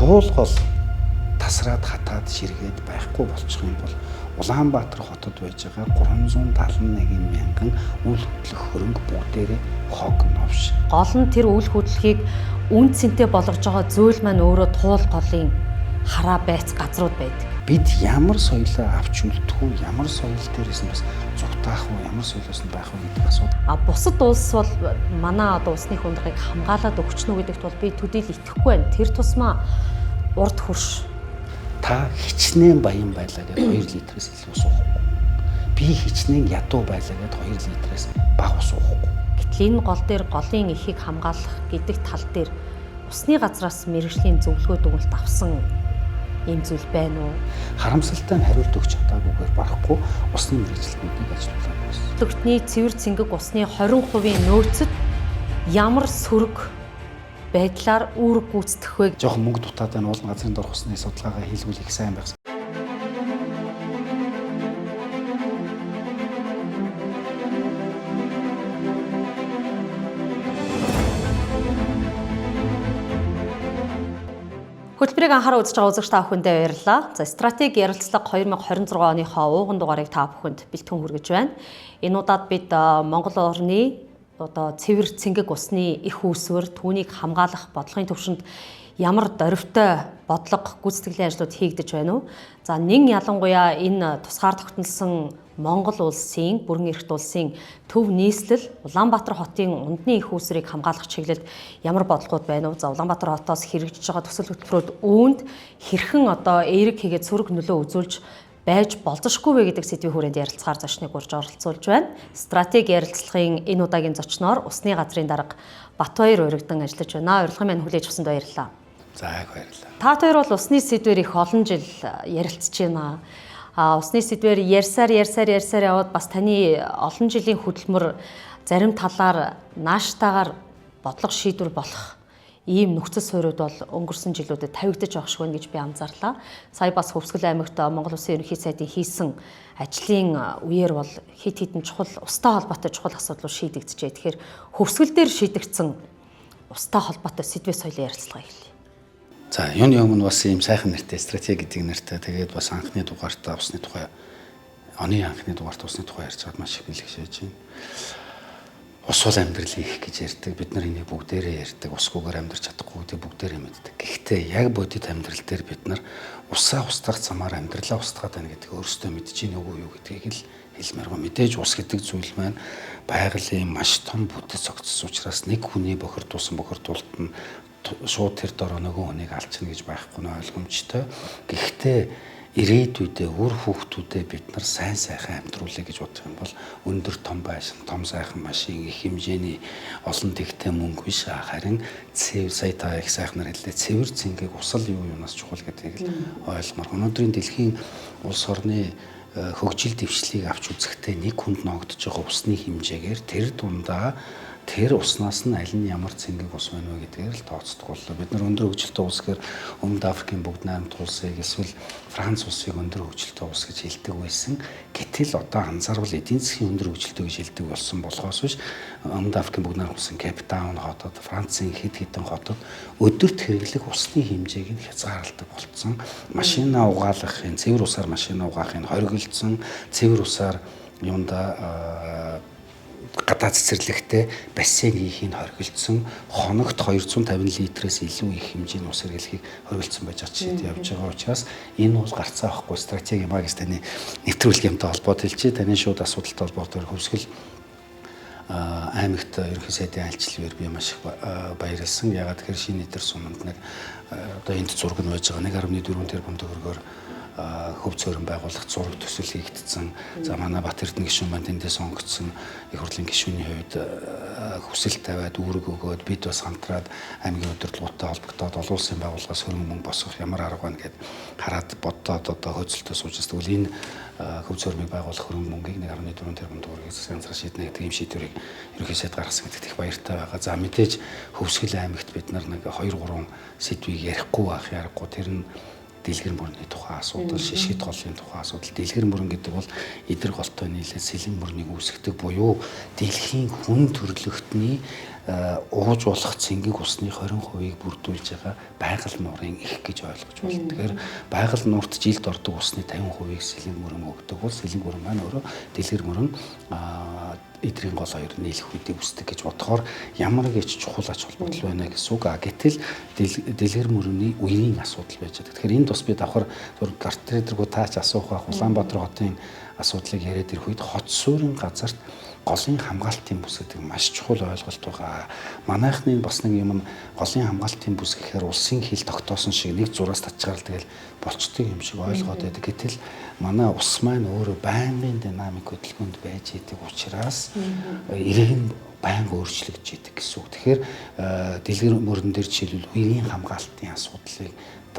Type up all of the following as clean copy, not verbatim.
Туулгол тасраад хатаад ширгээд байхгүй болчих юм бол Улаанбаатар хотод байж байгаа 371 мянган үл хөдлөх хөрөнгө бүгдээрээ хог новш. Гол нь тэр үл хөдлөхийг үн цэнтэй болгож байгаа зүйл маань өөрөө туул голын хараа байц газрууд байдаг. Бид ямар соёлоо авч үлдэх үү, ямар соёл дээрээс нь бас зугтаах уу, ямар соёлоос нь байх уу гэдэг асуудал. А бусад улс бол манай одоо усны хүндрийг хамгаалаад өгч нү гэдэгт бол би төдийл итгэхгүй байна. Тэр тусмаа урд хөрш. Та хичнээн баян байлаа гэд 2 литрээс илүү ус уухгүй. Би хичнээн ядуу байлаа гэд 2 литрээс бага ус уухгүй. Гэтэл энэ гол дээр голын эхийг хамгаалах гэдэг тал дээр усны газраас мэргэжлийн зөвлөгөө дүгнэлт авсан ийм зүйл байна уу? Харамсалтай нь хариулт өгч чадаагүйгээр барахгүй усны мэргэжилтнүүдийг ажилуулаагүй байсан. Төлөвтний цэвэр цэнгэг усны 20% нөөцөд ямар сөрөг байдлаар үүрэг гүйцэтгэх вэ? Жохон мөнгө дутаад байна, уулын газрын дорх усны судалгаагаа хийлгүүл их сайн байх. Хөтөлбөрийг анхаарал үзэж байгаа үзэгч та бүхэндээ баярлалаа. За, стратеги ярилцлага 2026 оныхоо ууган дугаарыг та бүхэнд бэлтгэн хүргэж байна. Энэ удаад бид Монгол орны одоо цэвэр цэнгэг усны их үүсвэр, түүнийг хамгаалах бодлогын төвшөнд ямар дорвитой бодлого гүйцэтгэлийн ажлууд хийгдэж байна уу? За, нэн ялангуяа энэ тусгаар тогтнолсон Монгол улсын, бүрэн эрхт улсын төв нийслэл Улаанбаатар хотын ундны их үүсвэрийг хамгаалах чиглэлд ямар бодлогууд байна уу? За, Улаанбаатар хотоос хэрэгжиж байгаа төсөл хөтөлбөрүүд үүнд хэрхэн одоо эерэг хийгээд сөрөг нөлөө үзүүлж байж болзошгүй вэ гэдэг сэдвийн хүрээнд ярилцахаар зочныг урьж оролцуулж байна. Стратеги ярилцлагын энэ удаагийн зочноор усны газрын дарга Батбаяр Уригдан ажиллаж байна. Урилгын маань хүлээж авсанд баярлалаа. За, баярлалаа. Та хоёр бол усны сэдвээр их олон жил ярилцж байна. А усны сэдвээр ярьсаар яваад бас таны олон жилийн хөдөлмөр зарим талаар нааштайгаар бодлого шийдвэр болох ийм нөхцөл суурьуд бол өнгөрсөн жилүүдэд тавигдаж байгаа шиг байна гэж би анзаарлаа. Сая бас Хөвсгөл аймагт Монгол Улсын Ерөнхий сайдын хийсэн ажлын үеэр бол хэд хэдэн чухал устай холбоотой чухал асуудлууд шийдэгдэжээ. Тэгэхээр Хөвсгөл дээр шийдэгдсэн устай холбоотой сэдвээ соёлын ярилцлага эхэлье. За, юуны өмнө бас ийм сайхан нэртэй стратеги гэдэг нэртэй тэгээд бас анхны дугаартаа усны тухай оны анхны дугаарт усны тухай ярьж байгаад маш их бэлэгшээж байна. Ус бол амьдралын их гэж ярьдаг. Бид нар энийг бүгдээрээ ярьдаг. Усгүйгээр амьдарч чадахгүй гэдэг бүгдээрээ мэддэг. Гэхдээ яг бодит амьдрал дээр бид нар усаа устгах замаар амьдралаа устгаад байна гэдгийг өөрсдөө мэдэж гин үгүй юу гэдгийг л хэлмээр байна. Мэдээж ус гэдэг зүйл маань байгалийн маш том бүтэц огцсон учраас нэг хүний бохирдуулсан бохирдуулалт нь шууд тэр дороо нөгөө хүнийг алчна гэж байхгүй нь ойлгомжтой. Гэхдээ ирээдүйдээ үр хүүхдүүдээ бид нар сайн сайхан амьдруулъя гэж бодох юм бол өндөр том байшин, том сайхан машин, их хэмжээний олон тэгтэй мөнгө биш, харин цэв сая та их сайхнаар хэллээ. Цэвэр цэнгийг усал юу юунаас чухал гэдгийг л ойлгомоор. Өнөөдрийн дэлхийн улс орны хөгжил дэвшлийг авч үзэхдээ нэг хүнд ногдож байгаа усны хэмжээгээр тэр дундаа тэр уснаас нь аль нь ямар цэнгэг ус байна вэ гэдгээр л тооцдог боллоо. Бид нар өндөр хөгжилтэй улс гэхээр Өмнөд Африкийн бүгд наймд улсыг эсвэл Франц улсыг өндөр хөгжилтэй улс гэж хэлдэг байсан. Гэтэл одоо анзаарвал эдийн засгийн өндөр хөгжилтэй гэж хэлдэг болсон болохоос биш Өмнөд Африкийн бүгд найрамд улсын Кейп Таун хотод, Францын хэд хэдэн хотод өдөрт хэрэглэх усны хэмжээг нь хязгаарладаг болцсон. Машина угаалгахын, цэвэр усаар машина угаахын хоригдсон, цэвэр усаар юунда гадаад цэцэрлэгтээ бассейн хийхийг хоригдсон, хоногт 250 литрээс илүү их хэмжээний ус хэрэглэхийг хоригдсон байж байгаа жишээд явж байгаа учраас энэ бол гарцаа авахгүй стратеги юм а гэж таны нэвтрүүлэг юмтай холбоотой хэлчихье. Таны шууд асуудалтай холбоотойгоор Хөвсгөл аймагт ерөнхий сайдын айлчлалаар би маш их баярлсан. Ягаад гэхээр шинэ эдэр суманд нэг одоо энд зураг нь байж байгаа 1.4 тэрбум төгрөгөөр хөв цөөрөн байгуулах зураг төсөл хийгдсэн. За, манай Бат Эрдэнэ гишүүн маань тэндээ сонгогдсон их хурлын гишүүний хувьд хүсэл тавиад үүрэг өгөөд бид бас хамтраад аймгийн удирдлагуудтай холбогдоод олон улсын байгууллагаас хөрөнгө мөнгө босгох ямар арга байна гэд хараад боддоод одоо хөөцөлтөө сууж байсан. Тэгвэл энэ хөв цөөрмийг байгуулах хөрөнгө мөнгийг 1.4 тэрбум төгрөгийг засгийн газар шийднэ гэдэг ийм шийдвэрийг ерөнхий сайд гаргасан гэдэгт их баяртай байгаа. За, мэдээж Хөвсгөл аймагт бид нар нэг 2 3 сэдвийг ярихгүй байх ярахгүй. Тэр нь дэлгэр мөрний тухай асуудал, шишгэд голын тухай асуудал. Дэлгэр мөрөн гэдэг бол эдэр голтой нийлээд сэлэн мөрнийг үүсгэдэг буюу дэлхийн хүн төрөлхтний ууж болох цэнгэг усны 20%-ийг бүрдүүлж байгаа байгаль нуурын их гэж ойлгож байна. Тэгэхээр байгаль нуурт жилд ордог усны 50%-ийг сэлэнг мөрөн өгдөг бол сэлэнг мөрөн маань өөрөө дэлгэр мөрөн эдрийн гол хоёр нийлэх үедээ үсдэг гэж бодохоор ямар гэж чухал ач холбогдол байна гэсэн үг. Гэтэл дэлгэр мөрөний үеийн асуудал байж байгаа. Тэгэхээр энд бас би давхар гарт тэргүү таач асуух байх Улаанбаатар хотын асуудлыг яриад ирэх үед хот суурин газарт голын хамгаалтын бүс гэдэг маш чухал ойлголт байгаа. Манайхны бас нэг юм нь голын хамгаалтын бүс гэхээр улсын хил тогтоосон шиг нэг зураас татчаар л тэгэл болчдөг юм шиг ойлгоод байдаг. Гэтэл манай ус маань өөрөө байнгын динамик хөдөлгөөнд байж идэг учраас эрэг нь байнга өөрчлөгдөж идэг гэсэн үг. Тэгэхээр дэлгэр мөрөн дээр жишээлбэл үерийн хамгаалтын асуудлыг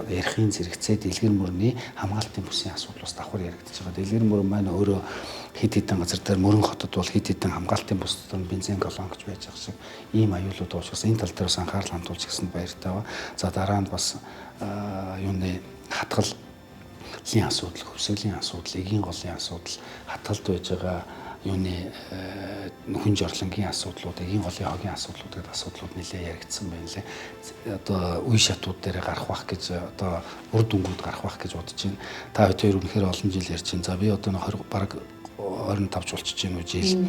ярихын зэрэгцээ дэлгэр мөрний хамгаалтын бүсийн асуудал бас давхар яригдчихэж байгаа. Дэлгэр мөрөн маань өөрөө хэд хэдэн газар дээр мөрөн хотод бол хэд хэдэн хамгаалтын бүс дотор бензин колон гэж байж байгаа шиг ийм аюулууд учраас энэ тал дээр бас анхаарал хандуулж гисэн баяртай ба. За дараа нь бас юуны хатгалын асуудал, хөвсгөлийн асуудал, эгийн голын асуудал, хатгалд байж байгаа юуны нөхөн жорлонгийн асуудлууд, эгийн голын хогийн асуудлууд гэдэг асуудлууд нэлээ яригдсан байна лээ. Одоо үе шатууд дээр гарах бах гэж одоо үр дүнгууд гарах бах гэж бодож байна. Та хоёр үнэхээр олон жил ярьж байна. За би одоо 20 бараг 25 ч болчихж байна уу жил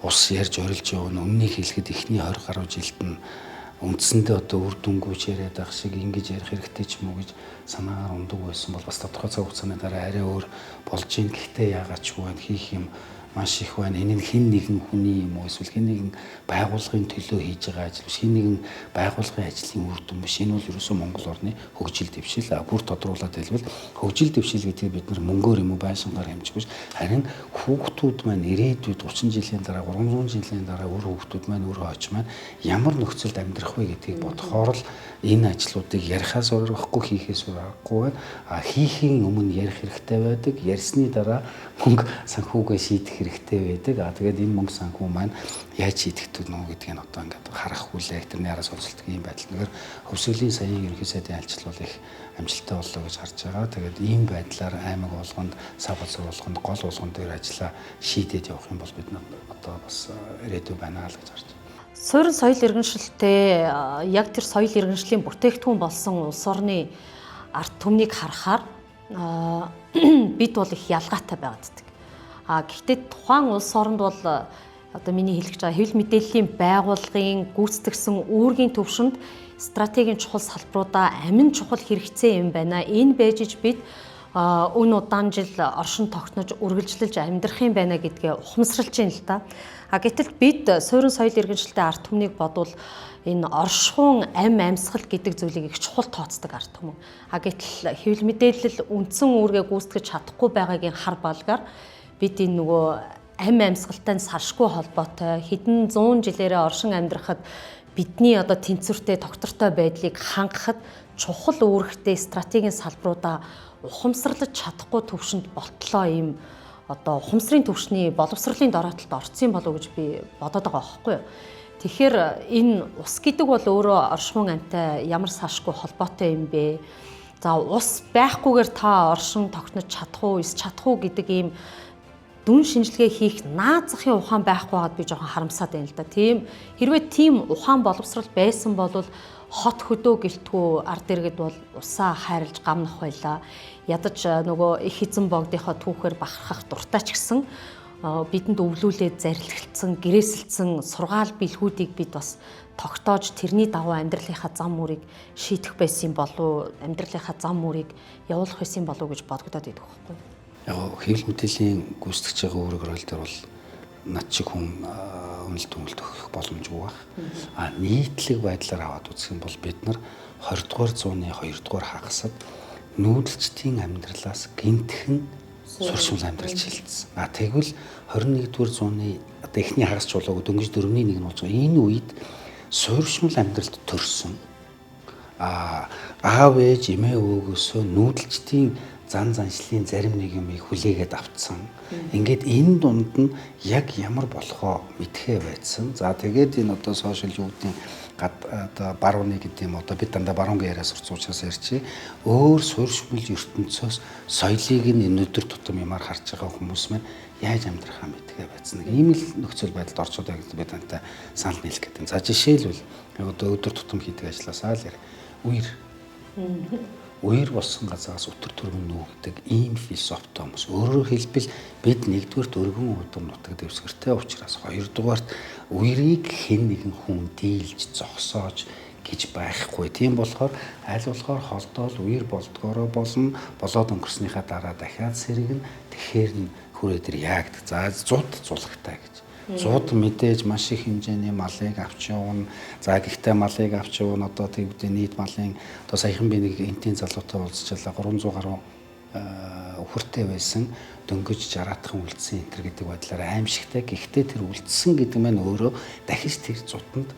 ус ярьж орилж явна. Үннийг хэлэхэд эхний 20 гаруй жилд нь үндсэндээ одоо үр дүнгуүч яриад байх шиг ингэж ярих хэрэгтэй ч юм уу гэж санаагаар ундаг байсан бол бас тодорхой цаг хугацааны дараа арай өөр болж ийн. Гэхдээ яагаад ч үгүй хийх юм маш их байна. Энэ нь хэн нэгэн хүний юм уу эсвэл хэн нэгэн байгууллагын төлөө хийж байгаа ажил биш. Хэн нэгэн байгууллагын ажлын үр дүн биш. Энэ бол ерөөсөө Монгол орны хөгжил дэвшил. Бүр тодруулаад хэлбэл хөгжил дэвшил гэдгийг бид нар мөнгөөр юм уу байшингаар хэмжих биш. Харин хүүхдүүд маань ирээдүйд 30 жилийн дараа 300 жилийн дараа үр хүүхдүүд маань үр хойч маань ямар нөхцөлд амьдрах вэ гэдгийг бодохоор л энэ ажлуудыг ярихаас өөр байхгүй, хийхээс өөр аргагүй байна. А хийхийн өмнө ярих хэрэгтэй байдаг. Ярьсны дараа мөнгө санхүүгээ шийдэх хэрэгтэй байдаг. А тэгээд энэ мөнгө санхүү маань яаж шийдэгдэх нү гэдгийг нь одоо ингээд харах хүлээх, тэрний араас олзолтог юм байдал. Тэгэхээр хөвсгөлийн саяын ерөнхий сайдын альчил бол их амжилттай боллоо гэж харж байгаа. Тэгээд ийм байдлаар аймаг болгонд, сав газар болгонд, гол болгон дээр ажиллаа шийдээд явах юм бол бид нар одоо бас ирээдүй байна л гэж харж байна. Суурин соёл иргэншилтэй яг тэр соёл иргэншлийн бүтээгдэхүүн болсон улс орны ард түмнийг харахаар бид бол их ялгаатай байгаад. А гэхдээ тухайн улс оронд бол одоо миний хэлэх гэж байгаа хэвлэл мэдээллийн байгууллагын гүйцэтгэсэн үүргийн төвшөнд стратегийн чухал салбаруудаа амин чухал хэрэгцээ юм байна. Энэ байж иж бид үн удаан жил оршин тогтнож үргэлжлэж амьдрах юм байна гэдгээ ухамсарлаж байна л да. А гэтэл бид суурин соёл иргэншилтэй ард түмнийг бодвол энэ оршихуун ам амьсгал гэдэг зүйлийг их чухал тооцдог ард түмэн. А гэтэл хэвлэл мэдээлэл үндсэн үүргээ гүйцэтгэж чадахгүй байгаагийн хар балгаар бид энэ нөгөө ам амьсгалтай салшгүй холбоотой хэдэн зуун жилээрээ оршин амьдрахад бидний одоо тэнцвэртэй тогтвортой байдлыг хангахад чухал үүрэгтэй стратегийн салбаруудаа ухамсарлаж чадахгүй төвшөнд болтлоо ийм одоо ухамсарын төвшний боловсролын дороотолд орсон болов уу гэж би бодоод байгаа байхгүй юу. Тэгэхээр энэ ус гэдэг бол өөрөө оршихуун амьтай ямар салшгүй холбоотой юм бэ? За ус байхгүйгээр та оршин тогтнож чадах уу, эс чадах уу гэдэг ийм дүн шинжилгээ хийх наад захын ухаан байхгүй байгаад би жоохон харамсаад байна л да. Тийм хэрвээ тийм ухаан боловсрал байсан бол хот хөдөө гэлтгүү ард иргэд бол усаа хайрлаж гамнах байлаа. Ядаж нөгөө их эзэн богдынхоо түүхээр бахархах дуртай ч гэсэн бидэнд өвлүүлээд зарилгалцсан, гэрээсэлсэн сургаал бэлгүүдийг бид бас тогтоож тэрний дагуу амьдралынхаа зам мөрийг шийдэх байсан болов амьдралынхаа зам мөрийг явуулах байсан болов гэж бодогдоод идэх байхгүй. Яг хэвлэл мэдээллийн гүйцэтгэж байгаа үүрэг рол дээр бол над шиг хүн үнэлт дүнэлт өгөх боломжгүй байх. А нийтлэг байдлаар аваад үзэх юм бол бид нар 20 дугаар зууны 2 дугаар хагасад нүүдэлчдийн амьдралаас гинтхэн суршмал амьдрал шилжсэн. А тэгвэл 21 дугаар зууны одоо эхний хагас чулууг дөнгөж 4-ний 1 нь болж байгаа. Энэ үед суурьшмал амьдралд төрсөн. А аав ээж эмээ өвгөөсөө нүүдэлчдийн Зан заншлын зарим нэг юмыг хүлээгээд авцсан. Ингээд энэ дунд нь яг ямар болохоо мэдхээ байцсан. За тэгээд энэ одоо сошиал юу гэдгийг одоо барууны гэдэг юм одоо бид дандаа баруунгийн яриа сурц учраас ярьчих. Өөр суурьшмал ертөнцөөс соёлыг нь энэ өдөр тутам юмар харж байгаа хүмүүс маань яаж амьдрахаа мэдхээ байцсан. Нэг ийм л нөхцөл байдалд орчод байгаа гэж би тантай санал нийлэх гэдэг. За жишээлбэл яг одоо өдөр тутам хийдэг ажлаасаа л ярь. Үер. Үер болсон газраас өтөр төргөн нүүгдэг ийм философитой хүмүүс. Өөрөөр хэлбэл бид нэгдүгээрт өргөн удам нутаг дэвсгэртэй учраас, хоёрдугаарт үерийг хэн нэгэн хүн дийлж зогсоож гэж байхгүй. Тийм болохоор аль болохоор холдоол үер болдгоороо болно. Болоод өнгөрснийхаа дараа дахиад сэргэн тэгэхээр нь хүрээ дээр яагдаг. За зуд зулагтай гэж. Зуд мэдээж маш их хэмжээний малыг авч явна. За гэхдээ малыг авч явна одоо тэгвдээ нийт малын одоо саяхан би нэг энтийн залуутай уулзчихлаа 300 гаруй өхөртэй байсан дөнгөж 60-аахан үлдсэн энэ төр гэдэг байдлаар аимшигтай. Гэхдээ тэр үлдсэн гэдэг маань өөрөө дахиж тэр зутанд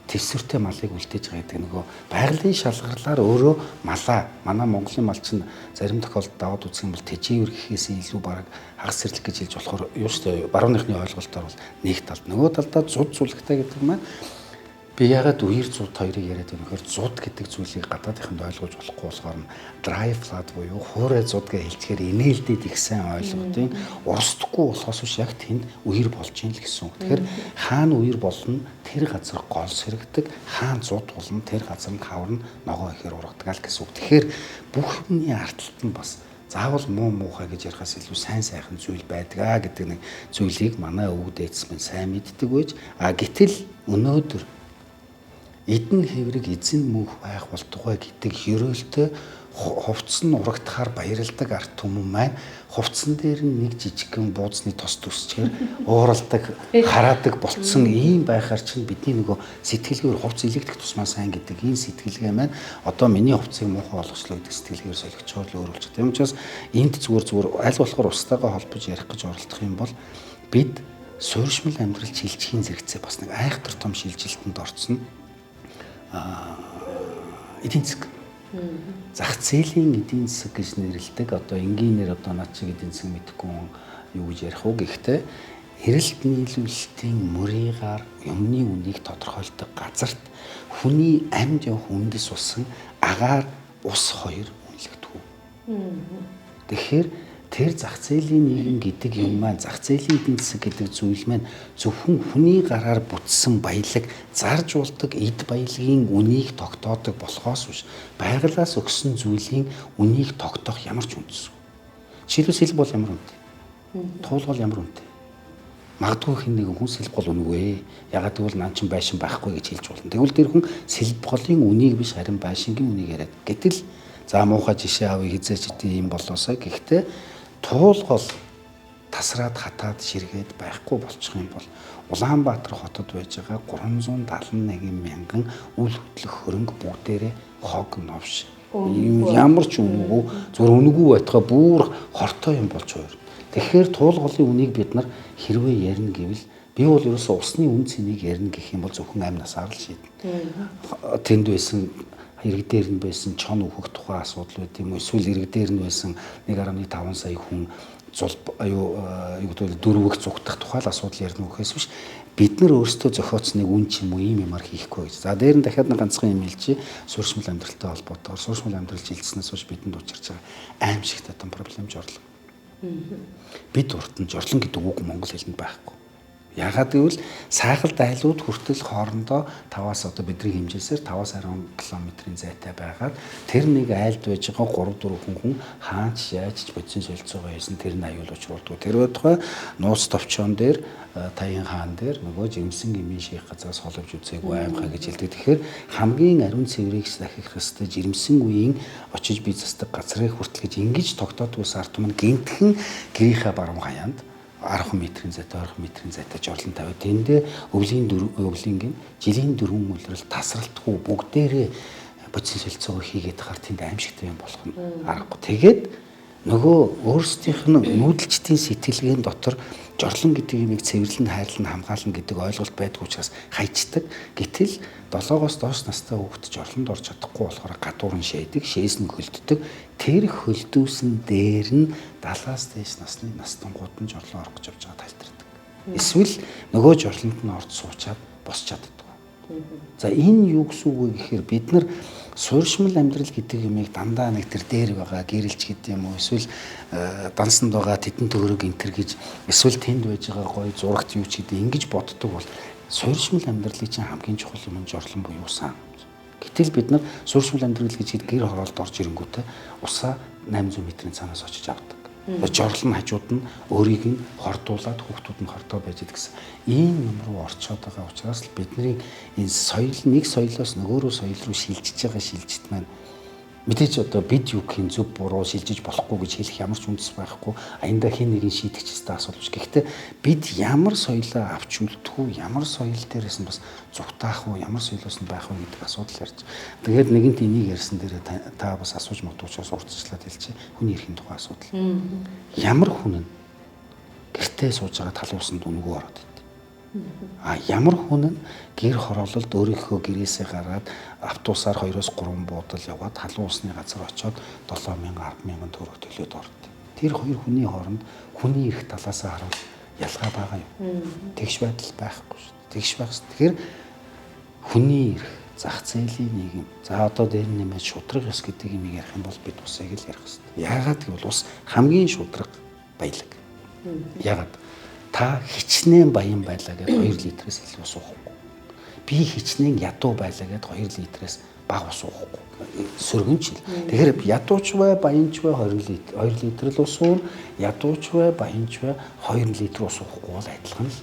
тэсвэртэй малыг үлдээж байгаа гэдэг нөгөө байгалийн шалгарлаар өөрөө малаа манай Монголын мал чинь зарим тохиолдолд даваад үзэх юм бол тэжээвэр гэхээс илүү бараг хагас сэрлэг гэж хэлж болохоор юу шүү дээ барууныхны ойлголтоор бол нэг талд нөгөө талдаа зуд зулагтай гэдэг маань би ягаад үер зуд хоёрыг яриад байна гэхээр зуд гэдэг зүйлийг гадаадынханд ойлгож болохгүй болохоор нь dry flood буюу хуурай зуд гэж хэлчихээр инээлдэд их сайн ойлгодیں۔ Урсдаггүй болохоос биш яг тэнд үер болж ийн л гэсэн үг. Тэгэхээр хаана үер болно тэр газар гол сэрэгдэг, хаана зуд болно тэр газар нь хавар нь ногоо ихээр ургадаг л гэсэн үг. Тэгэхээр бүх юмны ард талд нь бас заавал муу муухай гэж ярихаас илүү сайн сайхан зүйл байдгаа гэдэг нэг зүйлийг манай өвөг дээдс минь сайн мэддэг байж а гэтэл өнөөдөр эдэн хэврэг эзэн мөнх байх болтугай гэдэг ерөөлтөй хувцас нь урагтахаар баярладаг ард түмэн маань хувцсан дээр нь нэг жижигхэн бууцны тос төсчгээр ууралдаг, хараадаг болцсон ийм байхаар чинь бидний нөгөө сэтгэлгээр хувц илэгдэх тусмаа сайн гэдэг ийм сэтгэлгээ маань одоо миний хувцсыг муухай болгочлоо гэдэг сэтгэлгээр солигчоор л өөр болчих. Тийм учраас энд зүгээр аль болохоор устайгаа холбож ярих гэж оролдох юм бол бид суурьшмал амьдрал шилжихийн зэрэгцээ бас нэг айхтар том шилжилтэнд орцсон. Эдийн засаг. Зах зээлийн эдийн засаг гэж нэрлэдэг. Одоо энгийнээр одоо над шиг эдийн засаг мэдэхгүй юу гэж ярих уу гэхдээ эрэлт нийлүүлэлтийн мөрийгаар юмны үнийг тодорхойлдог газарт хүний амьд явах үндэс усан агаар ус хоёр үнэлэгдэв. Тэгэхээр тэр зах зээлийн нийгэм гэдэг юм маань зах зээлийн эдийн засаг гэдэг зүйл маань зөвхөн хүний гараар бүтсэн баялаг зарж болдог эд баялагын үнийг тогтоодог болохоос биш байгалаас өгсөн зүйлийн үнийг тогтоох ямар ч үндэсгүй. Жишээлбэл сэлб бол ямар үнэтэй? Туулгал ямар үнэтэй? Магадгүй хэн нэгэн хүн сэлб гол үнэгүй. Ягаад гэвэл нан чин байшин байхгүй гэж хэлж болно. Тэгвэл тэр хүн сэлб голын үнийг биш харин байшингийн үнийг яриад. Гэтэл за муухай жишээ авъя хизээч идэв юм болоосаа. Гэхдээ туулгол тасраад хатаад ширгээд байхгүй болчих юм бол Улаанбаатар хотод байж байгаа 371 мянган үл хөдлөх хөрөнгө бүгдээрээ хог новш. Ямар ч үнэгүй зүгээр үнэгүй байтугай бүр хортой юм болж хувирна. Тэгэхээр туулголын үнийг бид нар хэрвээ ярина гэвэл би бол ерөөсөө усны үн цэнийг ярина гэх юм бол зөвхөн амь насаар л шийднэ. Тэнд байсан ирэг дээр нь байсан чон өөхөх тухай асуудал байт юм уу эсвэл ирэг дээр нь байсан 1.5 сая хүн зул юу гэдэг дөрвөх зугтах тухай л асуудал ярина гэхээс биш бид нар өөрсдөө зохиоцсныг үн ч юм уу ийм юмар хийхгүй гэж. За дээр нь дахиад нэг ганцхан юм хэлчихье. Суурьшмал амьдралтай холбоотойгоор суурьшмал амьдрал жилдснээс хойш бидэнд учирч байгаа аимшигтай том проблем жорлон. Бид урд нь жорлон гэдэг үг монгол хэлэнд байхгүй. Ягаад гэвэл сахалд айлууд хүртэл хоорондоо 5-аас одоо бидний хэмжээсээр 5-аас 10 км-ийн зайтай байгаад тэр нэг айлд байж байгаа 3 4 хүн хаач яаж ч бодисын солилцоогоо хийсэн тэр нь аюул учруулдаг. Тэр байтугай нууц товчоон дээр Таян хаан дээр нөгөө жимсэн гмийн шийх газраас холовж үзээгүй аймхаа гэж хэлдэг. Тэгэхээр хамгийн ариун цэврийг дахих ёстой жирэмсэн үеийн очиж бие застдаг газрыг хүртэл гэж ингэж тогтоодгүй сар түмэн гинтхэн гэрийнхээ баруун хаяанд 10 метрийн зайтай 20 метрийн зайтай жорлон тавиад тэндээ өвлийн өвлийн гин жилийн дөрвөн улирал тасралтгүй бүгдээрээ бодисын солилцоогоо хийгээд хахаар тэнд аимшигтай юм болох нь аргагүй. Тэгээд Нөгөө өөрсдийнх нь нүүдэлчдийн сэтгэлгээн дотор жорлон гэдэг юмыг цэвэрлэн, хайрлан, хамгаална гэдэг ойлголт байдгүй учраас хайчдаг. Гэтэл 7-оос доош настай хүүхэд жорлонд орж чадахгүй болохоор гадуур нь шээдэг, шээс нь хөлддөг. Тэр хөлдүүсэн дээр нь 70-аас дээш насны настангууд нь жорлон орох гэж явж байгаа тайлбардаг. Эсвэл нөгөө жорлонд нь орж суучаад босч чаддаг. За энэ юу гэсэн үг вэ гэхээр бид нар суурьшмал амьдрал гэдэг юмыг дандаа нэг тэр дээр байгаа гэрэлч гэдэг юм уу, эсвэл дансанд байгаа тэдэн төгрөг энтер гэж, эсвэл тэнд байж байгаа гоё зурагт юу ч гэдэг ингэж боддог бол суурьшмал амьдралын чинь хамгийн чухал юм нь жорлон буюу усан. Гэтэл бид нар суурьшмал амьдрал гэж гэр хороолд орж ирэнгүүтээ усаа 800 метрийн цаанаас очиж авдаг. Жорлон хажууд нь өөрийг нь хордуулаад хүүхдүүд нь хордоо байж идэг гэсэн ийм юм руу орчоод байгаа учраас л бидний энэ соёл нэг соёлоос нөгөө рүү соёл руу шилжиж байгаа шилжилт маань мэдээж одоо бид юу гэх юм зөв буруу шилжиж болохгүй гэж хэлэх ямар ч үндэс байхгүй, аяндаа хэн нэгэн шийдэх ёстой асуудал биш. Гэхдээ бид ямар соёлоо авч үлдэх үү, ямар соёл дээрээс нь бас зүгтаах уу, ямар соёлоос нь байх уу гэдэг асуудал ярьж. Тэгээд нэгэнт энийг ярьсан дээрээ та бас асууж магадгүй учраас урдчлаад хэлчихье. Хүний эрхийн тухай асуудал. Ямар хүн нь гэртээ сууж байгаа талын усанд үнэгүй ороод идэв. А ямар хүн нь гэр хороололд өөрийнхөө гэрээсээ гараад автобусаар 2-3 буудал яваад халуун усны газар очиод 7000 100000 төгрөг төлөөд орд. Тэр хоёр хүний хооронд хүний эрх талаасаа харуул ялгаа байгаа юу? Тэгш байдал байхгүй шүү дээ. Тэгш байх. Тэгэхээр хүний эрх, зах зээлийн нийгэм. За одоо дээр нэмээд шудраг ёс гэдэг юмыг ярих юм бол бид усыг л ярих хэрэгтэй. Яагаад гэвэл ус хамгийн шудраг баялаг. Яагаад? Та хичнээн баян байлаа гэд 2 литрээс илүү ус уухгүй. Би хичнээн ядуу байлаа гэд 2 литрээс бага ус уухгүй. Сөргөнч. Тэгэхээр ядууч бай, баянч бай 20 литр, 2 литр л ус уун, ядууч бай, баянч бай 2 литр ус уухгүй бол адилхан л.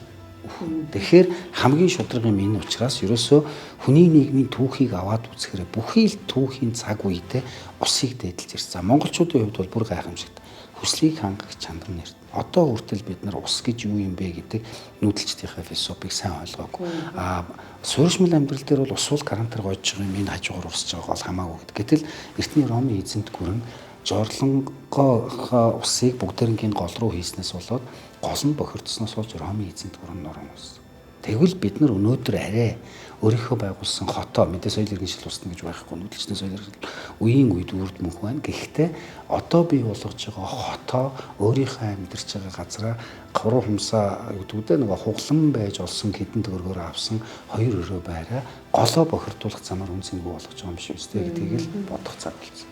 Тэгэхээр хамгийн шудраг юм энэ учраас ерөөсөө хүний нийгмийн түүхийг аваад үзэхээр бүхий л түүхийн цаг үедээ усыг дээдэлж ирсэн. За монголчуудын хувьд бол бүр гайхамшигт. Хүслийг хангах чанар нэрт. Одоо хүртэл бид нар ус гэж юу юм бэ гэдэг нүүдэлчдийнхээ философийг сайн ойлгоогүй. А суурьшмал амьдрал дээр бол ус бол гарантаар гоожж байгаа юм, энэ хажуугаар урсж байгаа бол хамаагүй гэдэг. Гэтэл эртний Ромын эзэнт гүрэн жорлонгоо усыг бүгдээрнгийн гол руу хийснээс болоод гол нь бохирдсноос болж Ромын эзэнт гүрэн нуран ус. Тэгвэл бид нар өнөөдөр арай өөрийнхөө байгуулсан хотоо мэдээ соёл иргэншил усна гэж байхгүй, нүүдэлчний соёл иргэншил үеийн үед үрд мөнх байна. Гэхдээ одоо бий болгож байгаа хотоо өөрийнхөө амьдарч байгаа газараа хуруу хумсаа гэдэг үү нөгөө хуглан байж олсон хэдэн төгрөгөөр авсан хоёр өрөө байраа голоо бохирдуулах замаар үн цэнгүй болгож байгаа юм шиг үстэй гэдгийг л бодох цаг болсон.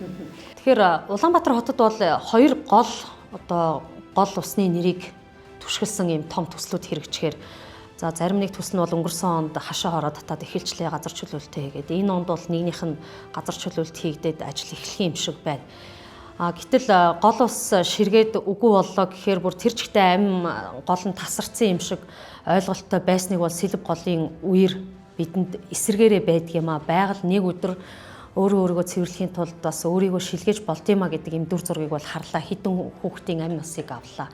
Тэгэхээр Улаанбаатар хотод бол хоёр гол одоо гол усны нэрийг түшгэлсэн ийм том төслүүд хэрэгжихээр за зарим нэг төсөл нь бол өнгөрсөн онд хашаа хороо татаад эхэлжлээ газар чөлөөлтөө хийгээд энэ онд бол нэгнийх нь газар чөлөөлт хийгдээд ажил эхлэх юм шиг байна. А гэтэл гол ус ширгээд үгүй боллоо гэхээр бүр тэр чигтээ амь гол нь тасарсан юм шиг ойлголттой байсныг бол сэлэв голын үер бидэнд эсэргээрээ байдаг юм а. Байгаль нэг өдөр өөрөө өөрийгөө цэвэрлэхийн тулд бас өөрийгөө шилгээж болд юм а гэдэг юм дүр зургийг бол харлаа. Хитэн хүүхдийн амь насыг авлаа.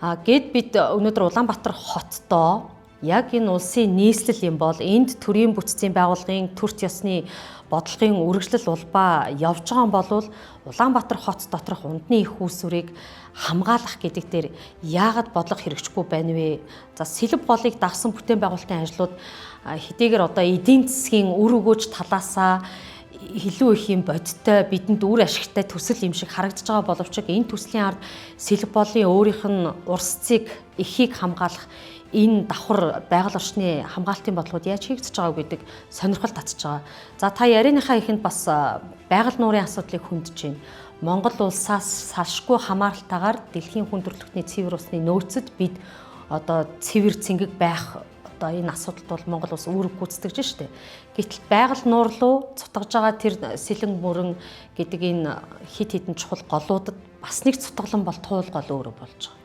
А гэд бид өнөөдөр Улаанбаатар хотдоо яг энэ улсын нийслэл юм бол энд төрийн бүтцийн байгууллагын төрт ёсны бодлогын үргэлжлэл улбаа явж байгаа юм бол Улаанбаатар хот доторх ундны их үүсвэрийг хамгаалах гэдэг дээр яагаад бодлого хэрэгжихгүй байна вэ? За сэлэв голыг дагсан бүтээн байгуулалтын ажлууд хэдийгээр одоо эдийн засгийн үр өгөөж талаасаа илүү их юм бодиттой бидэнд үр ашигтай төсөл юм шиг харагдаж байгаа боловч энэ төслийн ард сэлэв голын өөрийнх нь урсцыг эхийг хамгаалах энэ давхар байгаль орчны хамгаалтын бодлогод яаж хийгдэж байгааг гэдэг сонирхол татж байгаа. За та ярианыхаа эхэнд бас байгаль нуурын асуудлыг хөндөж байна. Монгол улсаас салшгүй хамааралтайгаар дэлхийн хүн төрөлхтний цэвэр усны нөөцөд бид одоо цэвэр цэнгэг байх одоо энэ асуудалд бол Монгол улс үүрэг гүйцэтгэж штэ. Гэтэл байгаль нуур руу цутгаж байгаа тэр сэлэн мөрөн гэдэг энэ хит хитэн чухал голуудад бас нэг цутгалан бол туул гол өөрөө болж байгаа.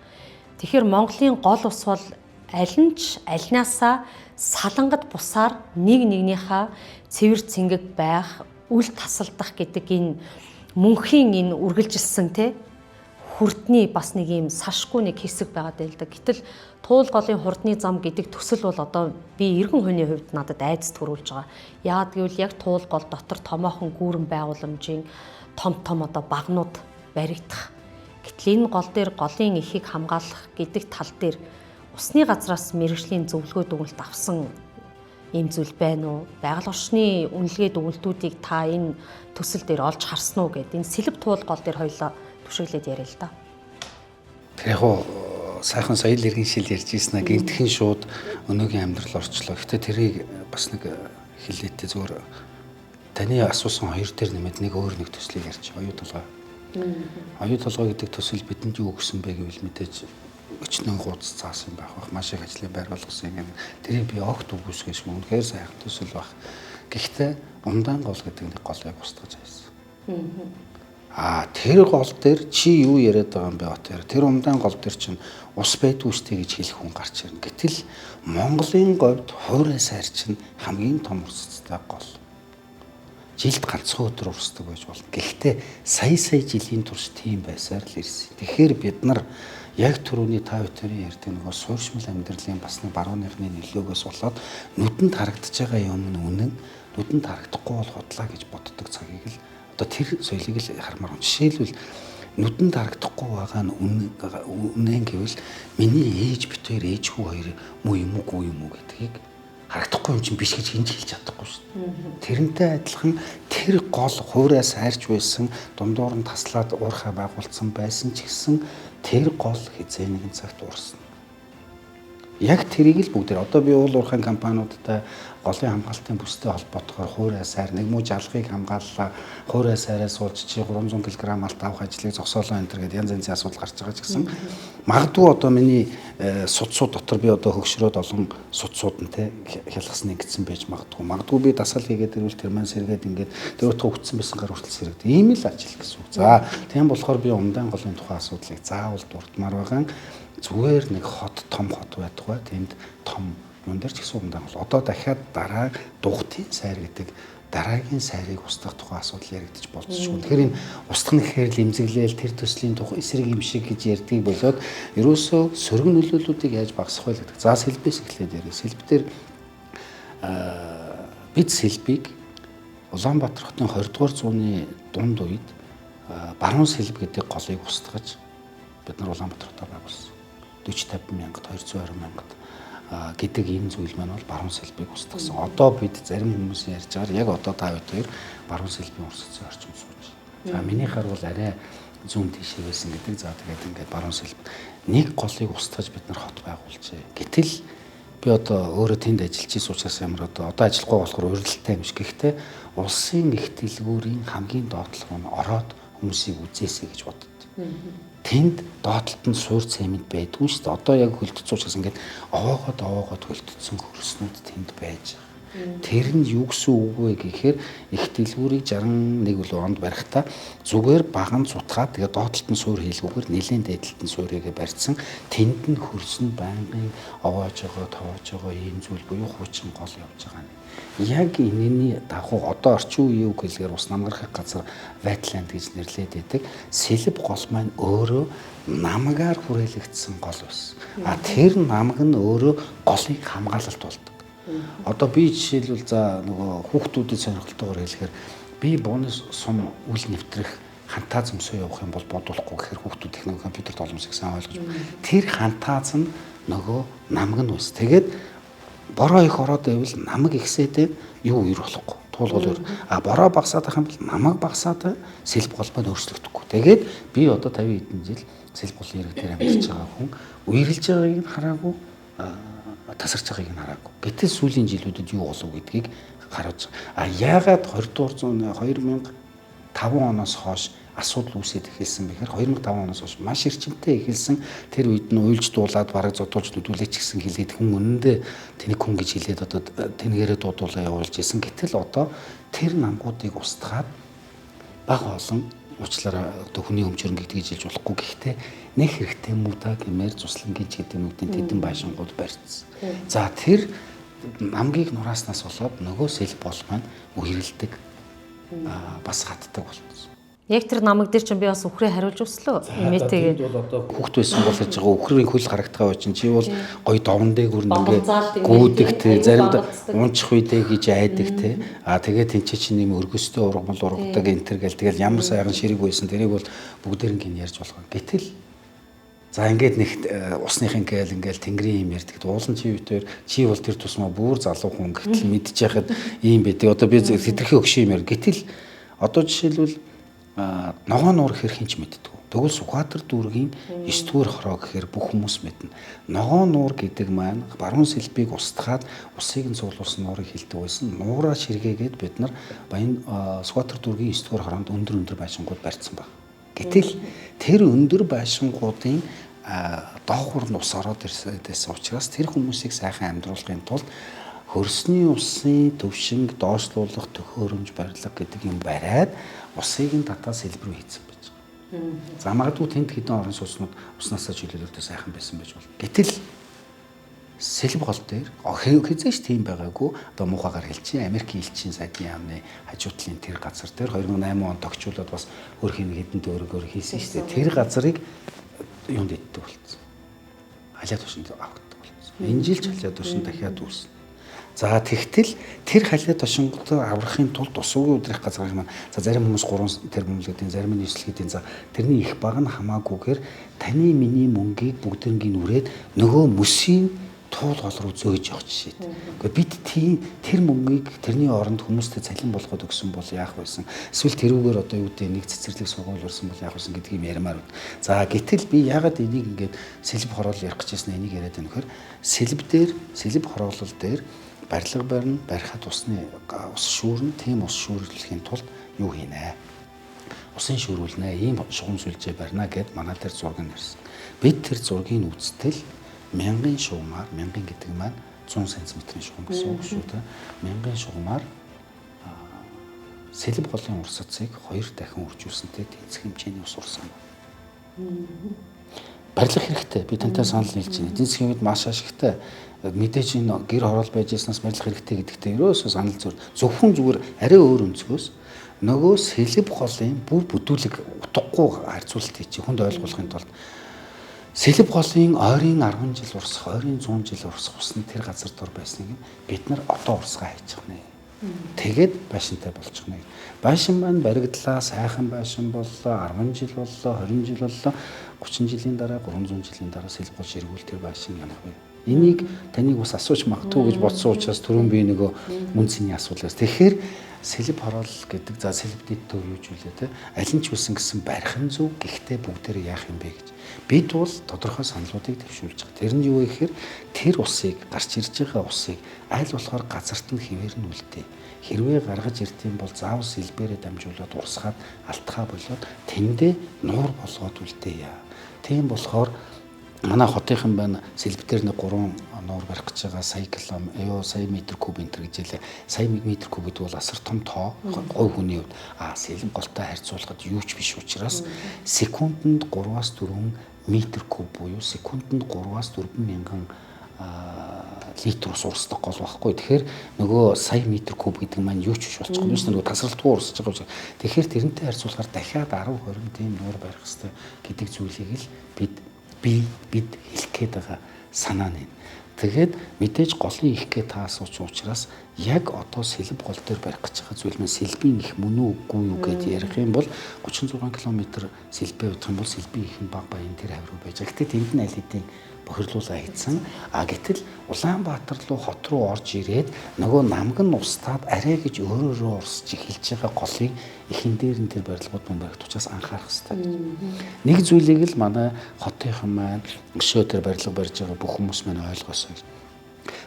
Тэгэхээр Монголын гол ус бол аль нь ч альнаасаа салангад бусаар нэг нэгнийхээ цэвэр цэнгэг байх, үл тасалдах гэдэг энэ мөнхийн энэ үргэлжилсэн те хүрдний бас нэг юм сашгүй нэг хэсэг байгаад байл да. Гэтэл туул голын хурдны зам гэдэг төсөл бол одоо би эргэн хувийн хувьд надад айдас төрүүлж байгаа. Яагаад гэвэл яг туул гол дотор томоохон гүүрэн байгууламжийн том том одоо багнууд баригдах Гэтэл энэ гол дээр голын эхийг хамгаалах гэдэг тал дээр усны газраас мэргэжлийн зөвлөгөө дүгнэлт авсан ийм зүйл байна уу? Байгаль орчны үнэлгээ дүгнэлтүүдийг та энэ төсөл дээр олж харсан уу гэд энэ сэлб туул гол дээр хоёлоо түшиглээд яриа л да. Тэр яг сайхан соёл иргэншил ярьж ийсэн аа гинтхэн шууд өнөөгийн амьдрал орчлоо. Гэтэ тэрийг бас нэг хэлээтэй зүгээр таны асуусан хоёр дээр нэмээд нэг өөр нэг төслийг ярьж оюу толгой. Оюу толгой гэдэг төсөл бидэнд юу өгсөн бэ гэвэл мэдээж өчнөн гууц заасан байх бах, маш их ажлын байр болгосон юм. Тэрийг би огт үгүйсгээс үнэхээр сайхан төсөл байх. Гэхдээ умдаан гол гэдэг нэг голыг устгаж хайсан. Аа тэр гол дээр чи юу яриад байгаа юм бэ Отэр? Тэр умдаан гол дээр чинь ус байдгүй штэ гэж хэлэх хүн гарч ирнэ. Гэтэл Монголын говьд хуурай сайр чинь хамгийн том урсцтай гол. Жилд ганцхан өдөр урсдаг байж болно. Гэхдээ сая сая жилийн турш тийм байсаар л ирсэн. Тэгэхээр бид нар яг түрүүний та бүхэн ярьдаг нөгөө суурьшмал амьдралын бас нэг барууныхны нөлөөгөөс болоод нүдэнд харагдаж байгаа юм нь үнэн, нүдэнд харагдахгүй бол худлаа гэж боддог цагийг л одоо тэр соёлыг л хармаар байна. Жишээлбэл нүдэнд харагдахгүй байгаа нь үнэн гэвэл миний ээж бит хоёр ээж хүү хоёр муу юм уу гүү юм уу гэдгийг харагдахгүй юм чинь биш гэж хинж хэлж чадахгүй шүү дээ. Тэрнтэй адилхан тэр гол хуурай сайрч байсан, дундуур нь таслаад уурхай байгуулсан байсан ч гэсэн тэр гол хизээ нэгэн цагт уурсан. Яг тэрийг л бүгдээр одоо би уул уурхайн компаниудтай голын хамгаалтын бүстэй холбоотойгоор хуурай сайр нэг муу жалгыг хамгааллаа, хуурай сайраа суулж чи 300 кг алт авах ажлыг зогсоолоо энэ төр гэдээ янз янзын асуудал гарч байгаа ч гэсэн магадгүй одоо миний судсууд дотор би одоо хөгшрөөд олон судсууд нь те хялгасан ингэсэн байж магадгүй. Магадгүй би дасгал хийгээд ирвэл тэр маань сэргээд ингээд тэр утга өгцсөн байсан гар хүртэл сэрэгдэг. Ийм л ажил гэсэн үг. За тийм болохоор би умдаан голын тухай асуудлыг заавал дурдмаар байгаа. Зүгээр нэг хот том хот байдгүй. Тэнд том юун дээр ч гэсэн умдаан гол. Одоо дахиад дараа дугтын сайр гэдэг дараагийн сайрыг устгах тухай асуудал яригдчих болцсохгүй. Тэгэхээр энэ устгах нь гэхээр л эмзэглээл тэр төслийн тухай эсрэг юм шиг гэж ярьдгийг болоод ерөөсөө сөрөг нөлөөллүүдийг яаж багасгах вэ гэдэг. За сэлбээс эхлээд яриа. Сэлб дээр бид сэлбийг Улаанбаатар хотын 20 дугаар зууны дунд үед баруун сэлб гэдэг голыг устгаж бид нар Улаанбаатар хотоор байгуулсан. 40 50 мянгад 220 мянгад гэдэг энэ зүйл маань бол баруун сэлбийг устгасан. Одоо бид зарим хүмүүсийн ярьж байгаагаар яг одоо та хоёр баруун сэлбийн урсгалын орчинд сууж. За минийхаар бол арай зүүн тийшээ байсан гэдэг. За тэгээд ингээд баруун сэлб нэг голыг устгаж бид нар хот байгуулжээ. Гэтэл би одоо өөрөө тэнд ажиллаж исэн учраас ямар одоо ажиллахгүй болохоор урилалтай юм шиг. Гэхдээ улсын их дэлгүүрийн хамгийн доотлого нь ороод хүмүүсийг үзээсэй гэж боддоо. Тэнд доотлолт нь суур цемент байдгүй шүү дээ. Одоо яг хөлдсөн учраас ингээд овоогоод хөлдсөн хөрснүүд тэнд байж байгаа. Тэр нь юу гэсэн үг вэ гэхээр их дэлгүүрийг 61 үлээ онд барихтаа зүгээр баган цутгаад тэгээ доотлолт нь суур хийлгүүгээр нэлээд дээдлэлт нь суур хийгээ барьсан. Тэнд нь хөрс нь байнгын овоож байгаа, тоож байгаа ийм зүйл буюу хуучин гол явж байгаа юм. Яг энэний дагуу одоо орчин үеийн үг хэлгээр ус намгархах газар wetland гэж нэрлэдэг байдаг. Сэлб гол маань өөрөө намгаар хүрээлэгдсэн гол байсан. А тэр намг нь өөрөө голын хамгаалалт болдог. Одоо би жишээлбэл за нөгөө хүүхдүүдэд сонирхолтойгоор хэлэхээр би бууны сум үл нэвтрэх хантаа зөмсөө явах юм бол бодуулахгүй гэхээр хүүхдүүд их нөгөө компьютер тоглоомсыг сайн ойлгож тэр хантааз нь нөгөө намг нь бас. Тэгээд бороо их ороод байвал намаг ихсээд юу үер болохгүй. Туулгал үер. А бороо багасаад байх юм бол намаг багасаад сэлб гол маань өөрчлөгдөхгүй. Тэгээд би одоо 50 хэдэн жил сэлб голын ирэг дээр амьдарч байгаа хүн үерлж байгааг нь хараагүй, тасарч байгааг нь хараагүй. Гэтэл сүүлийн жилүүдэд юу болов гэдгийг харуулж байгаа. А яагаад 20 дугаар зууны 2005 оноос хойш асуудал үүсээд эхэлсэн бэхээр 2005 оноос хойш маш эрчимтэй эхэлсэн. Тэр үед нь уйлж дуулаад бараг зодуулж нүдүүлээч гэсэн хэлээд хүн үнэндээ тэнэг хүн гэж хэлээд одоо тэнгэрээ дуудуулаа явуулж исэн. Гэтэл одоо тэр намгуудыг устгаад баг олон уучлаарай одоо хүний өмчөрн гэдгийг хэлж болохгүй. Гэхдээ нэг хэрэгтэй муу та гэмээр цуслангийн ч гэдэг нүдийн тэдэн байшингууд барьцсан. За тэр намгийг нурааснаас болоод нөгөө сэл бол маань үерэлдэг бас хатдаг болчихсон. Яг тэр намаг дээр чинь би бас үхрээ хариулж өслөө. Имээтэйгээ. Тэнд бол одоо хүүхд байсан бол гэж байгаа үхрийн хөл харагдгаа чинь чи бол гоё довн дээгүр ингээ гүйдэг те, заримдаа унчих үедээ гэж айдаг те. Аа тэгээд тэнцээ чинь юм өргөстэй ургамал ургадаг энэ төр гэл тэгэл ямар сайхан ширэг байсан тэрийг бол бүгдээрнг нь ярьж болох. Гэтэл за ингээд нэг усных ингээл ингээл тэнгэрийн юм ярьдаг. Уулан чи үгээр чи бол тэр тусмаа бүр залуу хүн гэтэл мэдчихэхэд ийм байдаг. Одоо би хэтэрхий өгшин юм яар. Гэтэл одоо жишээлбэл ногоон нуур гэхэр хинч мэддэг. Тэгвэл Сүхбаатар дүүргийн 9-р хороо гэхээр бүх хүмүүс мэднэ. Ногоон нуур гэдэг маань баруун сэлбийг устгаад усыг нь цуглуулсан нуурыг хилдэг байсан. Нуураа ширгээгээд бид нар Баян Сүхбаатар дүүргийн 9-р хороонд өндөр өндөр байшингууд барьсан баг. Гэтэл тэр өндөр байшингуудын доогуур нь ус ороод ирсэн учраас тэр хүмүүсийг сайхан амьдруулахын тулд хөрсний усын төвшинг доошлуулах төхөөрөмж барилга гэдэг юм бариад усыг нь татаа сэлбэр рүү хийцэн байж байгаа. За магадгүй тэнд хэдэн орон сууцнууд уснаасаа чөлөөлөлтөй сайхан байсан байж болно. Гэтэл сэлб гол дээр хэзээ ч тийм байгаагүй. Одоо муухайгаар хэлчин Америкийн элчин сайдын яамны хажуу талын тэр газар дээр 2008 онд тогтчуулаад бас өөрхийн хэдэн төгрөгөөр хийсэн шүү дээ. Тэр газрыг юунд иддэг болцсон. Халиа тушинд авагддаг болцсон. Энэ жил ч халиа тушин дахиад үүснэ. За тэгтэл тэр халиа тушингуудаа аврахын тулд ус уугийн өдрөх газар маань за зарим хүмүүс 3 тэрбум гэдэг, зарим нь 9 гэдэг. За тэрний их баг нь хамаагүйгээр таны миний мөнгийг бүгдэрнгийн үрээд нөгөө мөсийн туул гол руу зөөж явах жишээд. Гэхдээ бид тийм тэр мөнгийг тэрний оронд хүмүүстэй цалин болгоод өгсөн бол яах байсан? Эсвэл тэрүүгээр одоо юу гэдэг нэг цэцэрлэг сургууль барьсан бол яах байсан гэдгийг ярмаар байна. За гэтэл би яагаад энийг ингээд сэлб хороол ярих гэж байсан энийг яриад байна гэхээр сэлб дээр сэлб хороолол дээр барилга барина, барихад усны ус шүүрнэ, тийм ус шүүрлэхийн тулд юу хийнэ? Усын шүүрүүлнэ, ийм шугам сүлжээ барина гэд манай дээр зураг нь ирсэн. Бид тэр зургийг үзтэл мянган шугамар, мянган гэдэг маань 100 см-ийн шугам гэсэн үг шүү дээ. Мянган шугамар сэлб голын урсацыг 2 дахин үржүүлсэнтэй тэнцэх хэмжээний ус урсан. Барилга хэрэгтэй. Би тантай санал нийлж байна. Эдийн засгийн үед маш ашигтай. Мэдээж энэ гэр хороол байж байснаас барилга хэрэгтэй гэдэгтээ ерөөсөө санал зүйр. Зөвхөн зүгээр арай өөр өнцгөөс нөгөө сэлб голын бүр бүдүүлэг утгагүй харьцуулалт хийчих хүнд ойлгуулахын тулд сэлб голын ойрын 10 жил урсах, ойрын 100 жил урсах ус нь тэр газар дор байсныг бид нар одоо урсгаа хийж байгаа нэ. Тэгээд байшинтай болчих нэ. Байшин маань баригдлаа, сайхан байшин боллоо, 10 жил боллоо, 20 жил боллоо, 30 жилийн дараа, 300 жилийн дараа сэлб гол ширгүүл тэр байшин ямах вэ? Энийг таныг бас асууж магадгүй гэж бодсон учраас түрүүн би нөгөө үн цэний асуудлаас. Тэгэхээр сэлб хороол гэдэг за сэлб дэд төв юу ч үлээ те аль нь ч үсэн гэсэн барих нь зөв, гэхдээ бүгдээрээ яах юм бэ гэж. Бид бол тодорхой саналуудыг дэвшүүлж байгаа. Тэр нь юу вэ гэхээр тэр усыг гарч ирж байгаа усыг аль болохоор газарт нь хэвээр нь үлдээ. Хэрвээ гаргаж ирд юм бол заавал сэлбэрээ дамжуулаад урсгаад алтхаа болоод тэндээ нуур болгоод үлдээе. Тийм болохоор манай хотынхан байна сэлб дээр нэг 3 нуур барих гэж байгаа сая килом сая метр куб энэ гэж хэлээ. Сая метр куб гэдэг бол асар том тоо говь хүний хувьд. А сэлб голтой харьцуулахад юу ч биш учраас секундэнд 3-аас 4 метр куб буюу секундэнд 3-аас 4 мянган литр ус урсдаг гол байхгүй. Тэгэхээр нөгөө сая метр куб гэдэг маань юу ч биш болчихгоо юм шүү дээ. Нөгөө тасралтгүй урсаж байгаа юм шиг. Тэгэхээр тэрнтэй харьцуулахаар дахиад 10 20 тийм нуур барих хэрэгтэй гэдэг зүйлийг л бид хэлэх гээд байгаа санаа нь. Тэгээд мэдээж голын их гэ та асууч учраас яг одоо сэлб гол дээр барих гэж байгаа зүйл маань сэлбийн их мөн үү үгүй юу гэд ярих юм бол 36 км сэлбээ удах юм бол сэлбийн их нь баг баян тэр хавь руу байж байгаа. Гэтэ тэнд нь аль хэдийн бохирлуулаа хийцэн. А гэтэл Улаанбаатар руу хот руу орж ирээд нөгөө намг нь устаад арай гэж өөрөөрөө урсж эхэлж байгаа голын эхэн дээр нь тэр барилгууд мөн баригдах учраас анхаарах хэрэгтэй гэж. Нэг зүйлийг л манай хотынхан маань өшөө тэр барилга барьж байгаа бүх хүмүүс маань ойлгосоо гэж.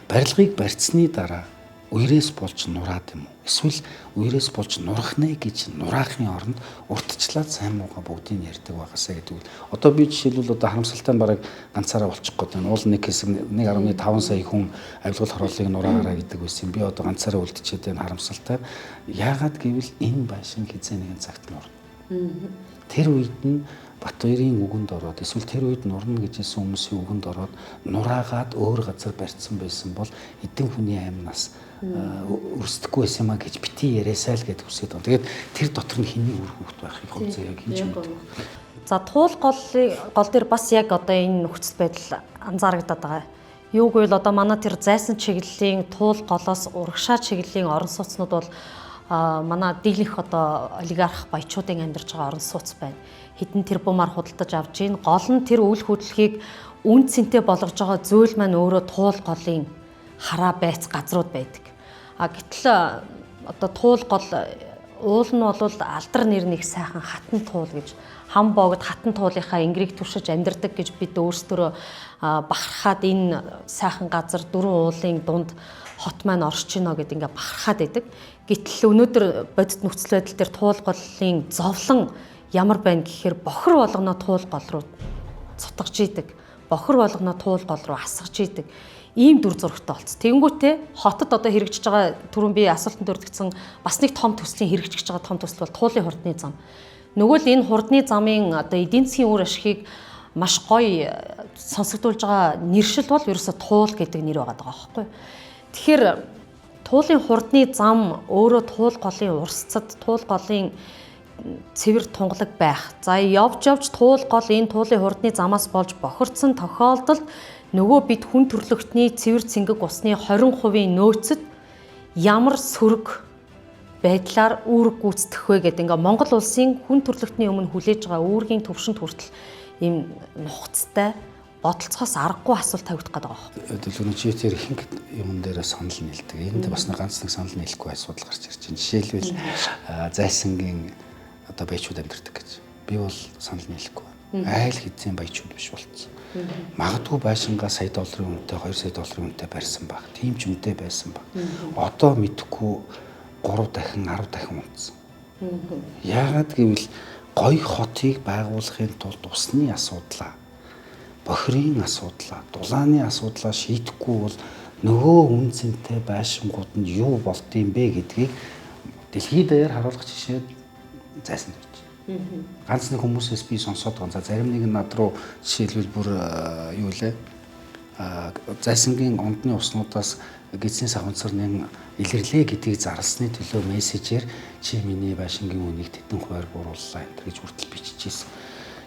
Барилгыг барьцсны дараа үерээс болж нураад юм уу? Эсвэл үерээс болж нурах нэ гэж нураахын оронд уртчлаад сайн муугаа бүгдийг ярьдаг байгаасаа гэдэг үл. Одоо би жишээлбэл одоо харамсалтай нь бараг ганцаараа болчих гээд байна. Уул нэг хэсэг 1.5 сая хүн авилгал хорооллыг нураагаараа гэдэг байсан. Би одоо ганцаараа үлдчихэд байна харамсалтай. Яагаад гэвэл энэ байшин хизээ нэгэн цагт нурна. Тэр үед нь Батбаярын үгэнд ороод эсвэл тэр үед нурна гэж хэлсэн хүмүүсийн үгэнд ороод нураагаад өөр газар барьсан байсан бол эдэн хүний амнаас өрсдөхгүй байсан юм а гэж бити яриасаа л гэдээ хүсээд байна. Тэгээд тэр дотор нь хэний үр хүүхэд байхыг хөвзөө яг хийж мэддэг. За туул гол дээр бас яг одоо энэ нөхцөл байдал анзаарагдаад байгаа. Юу гэвэл одоо манай тэр зайсан чиглэлийн туул голоос урагшаа чиглэлийн орон сууцнууд бол манай дийлэнх одоо олигарх баячуудын амьдарч байгаа орон сууц байна. Хэдэн тэрбумаар худалдаж авч гин гол нь тэр үйл хөдлөлийг үн цэнтэй болгож байгаа зүйл маань өөрөө туул голын хараа байц газрууд байдаг. А гэтэл одоо туул гол уул нь бол алдар нэр нэг сайхан хатан туул гэж хам богд хатан туулынхаа ингэрийг туршиж амьдардаг гэж бид өөрсдөө бахархаад энэ сайхан газар дөрвөн уулын дунд хот маань орж гинэ гэд ингээ бахархаад байдаг. Гэтэл өнөөдөр бодит нөхцөл байдал дээр туул голын зовлон ямар байна гэхээр бохор болгоно туул гол руу цутгаж идэг. Бохор болгоно туул гол руу асгаж идэг. Ийм дүр зурагтай болц. Тэнгүүтээ хотод одоо хэрэгжиж байгаа түрүүн би асуултанд өргөдсөн бас нэг том төслийн хэрэгжиж байгаа том төсөл бол туулын хурдны зам. Нөгөө л энэ хурдны замын одоо эдийн засгийн үр ашигыг маш гоё сонсогдуулж байгаа нэршил бол ерөөсө туул гэдэг нэр байгаа даа байхгүй. Тэгэхээр туулын хурдны зам өөрөө туул голын урсцад, туул голын цэвэр тунгалаг байх. За явж явж туул гол энэ туулын хурдны замаас болж бохирдсон тохиолдолд нөгөө бид хүн төрлөختний цэвэр цэнгэг усны 20% нөөцөд ямар сөрөг байдлаар үүрэг гүйцэтгэх вэ гэдэг ингээ Монгол улсын хүн төрлөختний өмнө хүлээж байгаа үүргийн төвшөнд хүртэл ийм нухацтай бодолцохоос аргагүй асуулт тавигдах гэдэг байгаа байхгүй. Төлөвлөгөө чи тэр ихэнх юмн дээр санал нийлдэг. Энд бас нэг ганц нэг санал нийлэхгүй асуудал гарч ирж байна. Жишээлбэл зайсангийн одоо баячууд амьдардаг гэж. Би бол санал нийлэхгүй байна. Айл хэзээ баячууд биш болцсон. Магадгүй байшингаа сая долларын үнэтэй, 2 сая долларын үнэтэй барьсан баг. Тийм ч үнэтэй байсан баг. Одоо мэдхгүй 3 дахин 10 дахин унтсан. Яагаад гэвэл гоё хотыг байгуулахын тулд усны асуудлаа, бохирын асуудлаа, дулааны асуудлаа шийдэхгүй бол нөгөө үн цэнтэй байшингууд нь юу болд юм бэ гэдгийг дэлхийд даяар харуулах жишээ зайсан байж. Ганц нэг хүмүүсээс би сонсоод байгаа. За зарим нэг нь над руу жишээлбэл бүр юу лээ зайсангийн ондны уснуудаас гидсийн савнцар нэн илэрлээ гэдгийг зарлсны төлөө мессежээр чи миний байшингийн үнийг тэдэн хувиар буурууллаа энэ гэж хүртэл биччихсэн.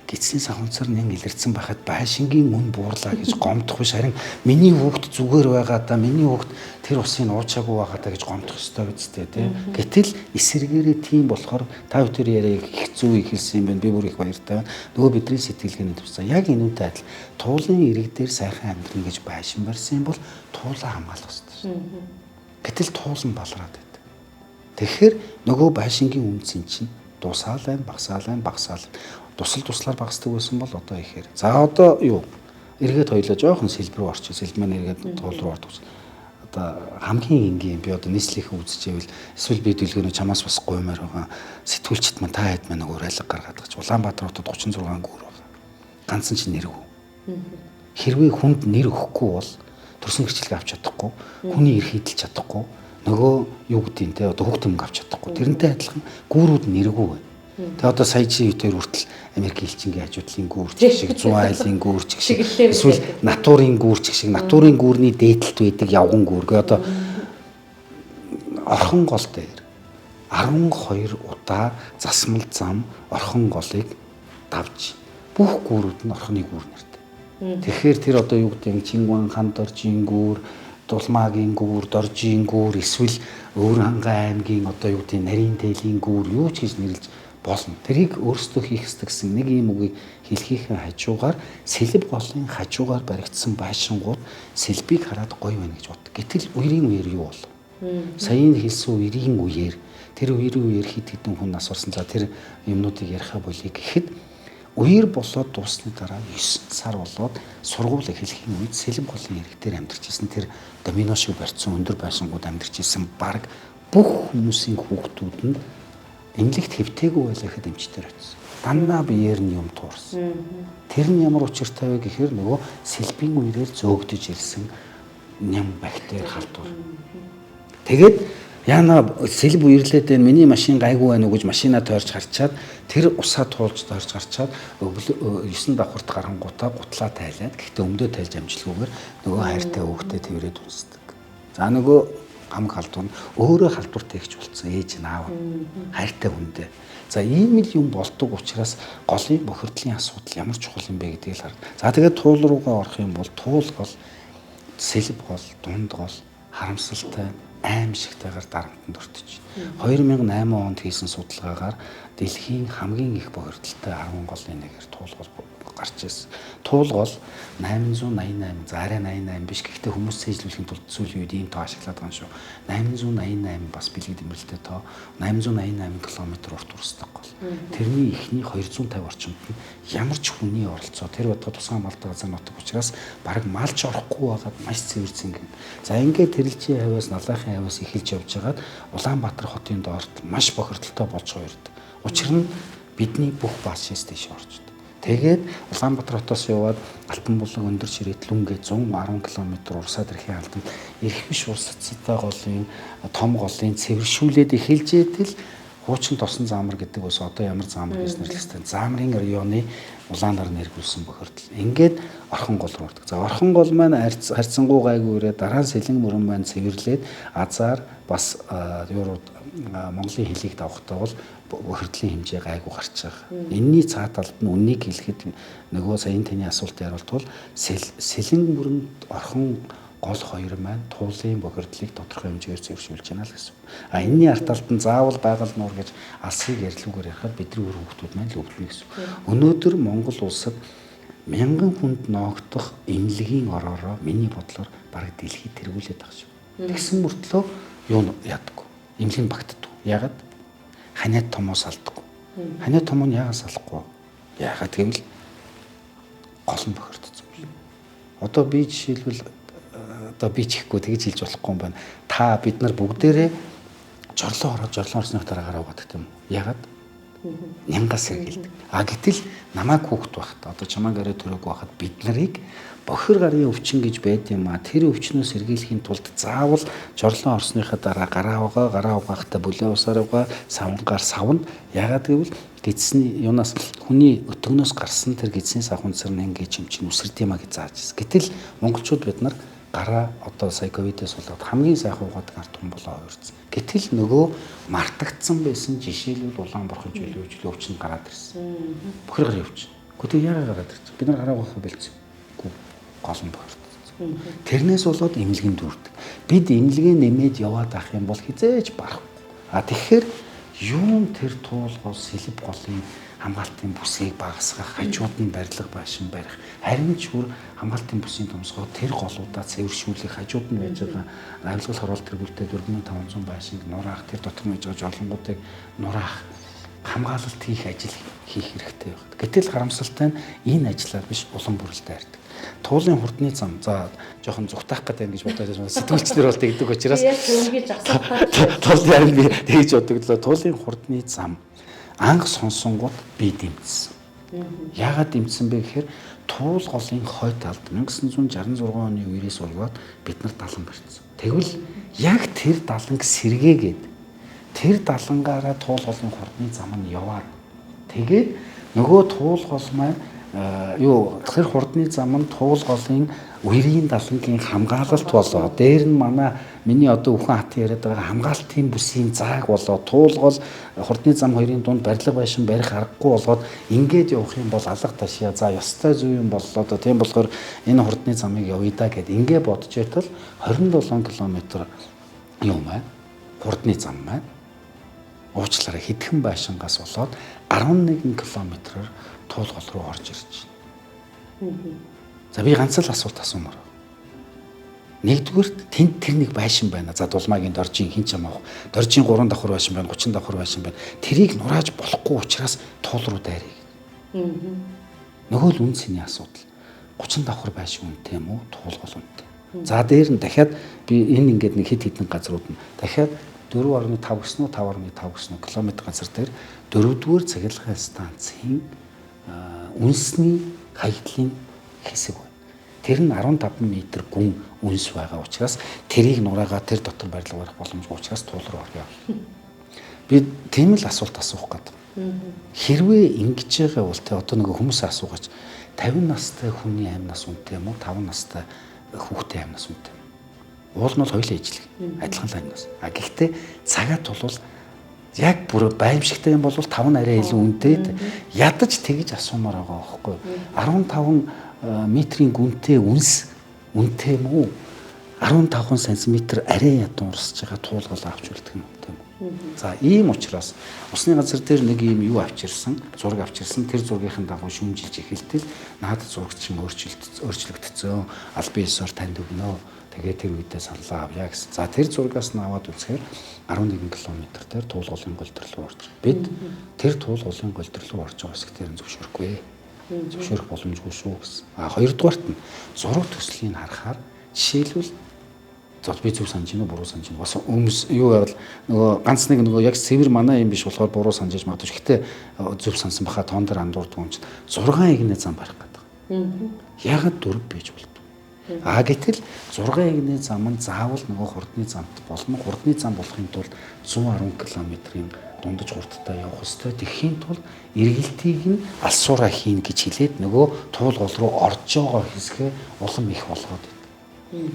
Гидсийн савнцар нэн илэрсэн байхад байшингийн үн буурлаа гэж гомдох биш, харин миний хүүхд зүгээр байгаа да, миний хүүхд тэр усыг уучаагүй байгаа да гэж гомдох ёстой үсттэй тий. Гэтэл эсэргээрээ тийм болохоор та бүхэн яриаг их зөв их хэлсэн юм байна. Би бүр их баяртай байна. Нөгөө бидний сэтгэлгээний төвсөн. Яг энүүнтэй адил туулын ирэг дээр сайхан амьдрна гэж байшин барьсан юм бол туулаа хамгаалах ёстой шүү. Гэтэл туул нь балраад байдаг. Тэгэхээр нөгөө байшингийн үнцэн чинь дусаал байна, багсаал байна, багсаал. Тусал туслаар багасдаг байсан бол одоо ихээр. За одоо юу? Эргээд хоёлоо жоохон сэлб рүү орчих. Сэлб маань эргээд туул руу ордог. Одоо хамгийн энгийн би одоо нийслэлийнхэн үзчихэвэл эсвэл би дэлгөөнө чамаас бас гуймаар байгаа сэтгүүлчд маань та хэд маань нэг урайлга гаргаад байгаа ч Улаанбаатар хотод 36 гүүр байгаа. Ганцхан чинь нэргүй. Хэрвээ хүнд нэр өгөхгүй бол төрсөн гэрчлэгээ авч чадахгүй, хүний эрх эдэлж чадахгүй, нөгөө юу гэдгийг те одоо хүүхдийн мөнгө авч чадахгүй. Тэрнтэй адилхан гүүрүүд нэргүй байна. Тэгээ одоо сая чи үеэр хүртэл Америк элчингийн хажуудлын гүүрч шиг, зүүн айлын гүүрч шиг, эсвэл натурын гүүрч шиг, натурын гүүрний дээдэлт байдаг явган гүүр гэ одоо орхон гол дээр 12 удаа засмал зам орхон голыг давж бүх гүүрүүд нь орхоны гүүр нэртэй. Тэгэхээр тэр одоо юу гэдэг нь Чингүн хан доржийн гүүр, Дулмаагийн гүүр, Доржийн гүүр, эсвэл Өвөр хангай аймгийн одоо юу гэдэг нарийн тээлийн гүүр юу ч гэж нэрлэж болно. Тэрийг өөрсдөө хийх ёстой гэсэн нэг юм үгийг хэлхийнхээ хажуугаар сэлб голын хажуугаар баригдсан байшингууд сэлбийг хараад гоё байна гэж боддог. Гэтэл үерийн үеэр юу болов? Саяын хэлсэн үерийн үеэр тэр үерийн үеэр хэд хэдэн хүн нас орсон. За тэр юмнуудыг яриха болиё гэхэд үер болоод дуусны дараа 9 сар болоод сургууль эхлэхийн үед сэлб голын ирэг дээр амьдарч исэн тэр домино шиг барьсан өндөр байшингууд амьдарч исэн баг бүх хүмүүсийн хүүхдүүд нь эмнэлэгт хэвтээгүй байлаа гэхэд эмчтэр очсон. Дандаа биеэр нь юм туурсан. Тэр нь ямар учиртай вэ гэхээр нөгөө сэлбийн үерээр зөөгдөж ирсэн ням бактери халдвар. Тэгээд Яна сэлб үерлээд байна. Миний машин гайгүй байна уу гэж машина тойрч харчаад тэр усаа туулж тойрч гарчаад 9 давхарт гарангуудаа гутлаа тайлаад гэхдээ өмдөө тайлж амжилгүйгээр нөгөө хайртай хөөхтэй тэрвэрэд унсдаг. За нөгөө хамаг халдвар нь өөрөө халдвартай ихч болцсон ээж нь аав хайртай хүндээ. За ийм л юм болдог учраас голын бохирдлын асуудал ямар чухал юм бэ гэдгийг л харна. За тэгээд туул руугаа орох юм бол туул гол, сэлб гол, дунд гол харамсалтай аимшигтайгаар дарамтанд өртөж. 2008 онд хийсэн судалгаагаар дэлхийн хамгийн их бохирдолтой 10 голын нэгээр туул гол гарч ирсэн. Туул гол 888, за арай 88 биш, гэхдээ хүмүүс цээжлүүлэхийн тулд сүүлийн үед ийм тоо ашиглаад байгаа юм шүү. 888 бас бэлэг дэмрэлтэй тоо 888 км урт урсдаг гол. Тэрний эхний 250 орчимд нь ямар ч хүний оролцоо тэр бодгоо тусгай малтай газар нутаг учраас бараг малч орохгүй байгаад маш цэвэр цэнгэн. За ингээд Тэрэлжийн хавьяас Налаахын хавьяас эхэлж явж байгаад Улаанбаатар хотын доорт маш бохирдолтой болж хоёрдог. Учир нь бидний бүх баашээс тийш орж. Тэгээд Улаанбаатар хотоос яваад Алтан булаг өндөр ширээт лүнгээ 110 км урсаад ирэхийн албанд эрх биш урсацтай голын том голын цэвэршүүлээд эхэлж идэл хуучин тосон заамар гэдэг ус одоо ямар заамар гэж нэрлэх ёстой. Заамрын районы улаанаар нэргүүлсэн бохирдол. Ингээд Орхон гол руу ордог. За Орхон гол маань харьцангуй гайгүй ирээ дараа нь Сэлэн мөрөн маань цэвэрлээд азар бас юу руу Монголын хөлийг давхтаа бол бохирдлын хэмжээ гайгүй гарч байгаа. Энийний цаа талд нь үннийг хэлэхэд нөгөө саяын таны асуулт хариултвал Сэлэн мөрөнд Орхон гол хоёр маань туулын бохирдлыг тодорхой хэмжээгээр цэвэршүүлж байна л гэсэн. А энэний арт талд нь заавал байгаль нуур гэж алсыг ярилгүйгээр ярихад бидний үр хүүхдүүд маань л өвдөнө гэсэн. Өнөөдөр Монгол улсад мянган хүнд ноогдох эмнэлгийн ороороо миний бодлоор бараг дэлхийд тэргүүлээд байгаа шүү. Тэгсэн мөртлөө юу ядаггүй. Эмнэлэг нь багтдаг. Яагаад? Ханиад томоо салдаггүй. Ханиад томоо нь яагаад салахгүй? Яагаад гэвэл гол нь бохирдсон юм. Одоо би жишээлбэл одоо би ч ихгүй тэгж хэлж болохгүй юм байна. Та бид нар бүгдээрээ жорлоо ороод жорлоо орсных дараа гараа угаадаг юм. Яагаад? Нянгаас сэргийлдэг. А гэтэл намайг хүүхэд байхад одоо чамааг арай төрөөг байхад бид нарыг бохир гарын өвчин гэж байд юм а. Тэр өвчнөөс сэргийлэхийн тулд заавал жорлоо орсныхаа дараа гараа угаа, гараа угаахтаа бүлээн усаар угаа, савнгаар савна. Яагаад гэвэл гидсний юунаас хүний өтгөнөөс гарсан тэр гидсний савхунцар нь ингэж юм чинь үсэрд юм а гэж зааж ирсэн. Гэтэл монголчууд бид нар гараа одоо сая ковидээс болоод хамгийн сайхан угаадаг ард түмэн болоо хувирсан. Гэтэл нөгөө мартагдсан байсан жишээлбэл улаан бурхан жилүү өвчин гараад ирсэн. Бохир гарын өвчин. Гэхдээ яагаад гараад ирсэн? Бид нар гараа угаах бэлдсэн. Гүү гол нь бохирдсон. Тэрнээс болоод эмнэлгийн дүүрдэг. Бид эмнэлгээ нэмээд яваад ах юм бол хизээж барахгүй. А тэгэхээр юун тэр туулгал сэлб голын хамгаалтын бүсийг багасгах, хажууд нь барилга байшин барих, харин ч бүр хамгаалтын бүсийн томсгоо тэр голуудаа цэвэршүүлэх, хажууд нь байж байгаа авилгал хороолт тэргүүлтэй 4500 байшинг нураах, тэр дотор нь байж байгаа жолонгуудыг нураах, хамгаалалт хийх ажил хийх хэрэгтэй байна. Гэтэл харамсалтай нь энэ ажлаар биш улам бүрэлдээ хардаг. Туулын хурдны зам за жоохон зүгтаах гэдэг юм гэж бодоод байсан. Сэтгүүлчнэр бол тэгдэг учраас яг ингэж асуултаа. Тул ярин би тэгж бодогдлоо. Туулын хурдны зам анх сонсонгууд би дэмжсэн. Яагаад дэмжсэн бэ гэхээр туул голын хой талд 1966 оны үерээс болоод бид нар далан барьсан. Тэгвэл яг тэр даланг сэргээгээд тэр далангаараа туул голын хурдны зам нь яваад тэгээд нөгөө туул гол маань юу тэр хурдны зам нь туул голын үерийн далангийн хамгаалалт болоо. Дээр нь манай миний одоо үхэн хат яриад байгаа хамгаалтын бүсийн зааг болоо. Туул гол хурдны зам хоёрын дунд барилга байшин барих аргагүй болоод ингээд явах юм бол алга ташаа. За ёстой зүй юм боллоо доо. Тийм болохоор энэ хурдны замыг явъя да гэд ингээ бодож байтал 27 км юм байна. Хурдны зам маань уучлаарай хэдхэн байшингаас болоод 11 км-аар туул гол руу орж ирж байна. За би ганц л асуулт асуумаар. Нэгдүгüрт тэнд тэр нэг байшин байна. За дулмаагийн доржийн хин ч юм аах. Доржийн 3 давхар байшин байна, 30 давхар байшин байна. Тэрийг нурааж болохгүй учраас туул руу дайрыг. Нөгөө л үн цэний асуудал. 30 давхар байшин үнэтэй юм уу? Туул гол үнэтэй. За дээр нь дахиад би энэ ингээд нэг хэд хэдэн газрууд нь дахиад 4.5 гэсэн үү 5.5 гэсэн үү километр газар дээр 4-р цахилгаан станцын үндэсний хаягдлын хэсэг байна. Тэр нь 15 м гүн үнс байгаа учраас тэрийг нураагаа тэр дотор барилга барих боломжгүй учраас туул руу орё. Би тийм л асуулт асуух гэдэг. Хэрвээ ингэж байгаа бол те одоо нөгөө хүмүүс асуугач 50 настай хүний амнаас үнэтэй юм уу? 5 настай хүүхдийн амнаас үнэтэй юм уу? Уул нь бол хоёулаа ижлэг. Адилхан л амнаас. А гэхдээ цагаа тулвал яг бүр баймшигтай юм бол 5 нь арай илүү үнэтэй. Ядаж тэгж асуумаар байгаа байхгүй. 15 метрийн гүнтэй үнс үнэтэй юм уу? 15 см арай ядуу урсж байгаа туулгал авч үлдэх юм тийм үү? За ийм учраас усны газар дээр нэг ийм юу авчирсан, зураг авчирсан. Тэр зургийнхын дагуу шүүмжилж эхэлтэл наад зураг чинь өөрчлөгдсөн. Албан ёсоор танд өгнө. Тэгээд тэр үедээ саналаа авъя гэсэн. За тэр зургаас нь аваад үзэхээр 11 км дээр туулгуулын голдор руу орж. Бид тэр туулгуулын голдор руу орж байгаа хэсэг дээр нь зөвшөөрөхгүй. Зөвшөөрөх боломжгүй шүү гэсэн. А хоёрдугаарт нь зураг төслийг харахаар жишээлбэл би зөв санаж гинүү буруу санаж гинүү. Бас өмс юу байвал нөгөө ганц нэг нөгөө яг цэвэр манай юм биш болохоор буруу санаж иж магадгүй. Гэхдээ зөв сансан баха тоон дээр андуурдаг юм чинь 6 эгнээ зам барих гэдэг. Ягаад 4 байж болдог? А гэтэл 6 эгнээ зам нь заавал нөгөө хурдны замт болно. Хурдны зам болохын тулд 110 км-ийн дундаж хурдтай явах ёстой. Тэгэхийн тулд эргэлтийг нь алсуураа хийн гэж хэлээд нөгөө туул гол руу орж байгаа хэсгээ улам их болгоод.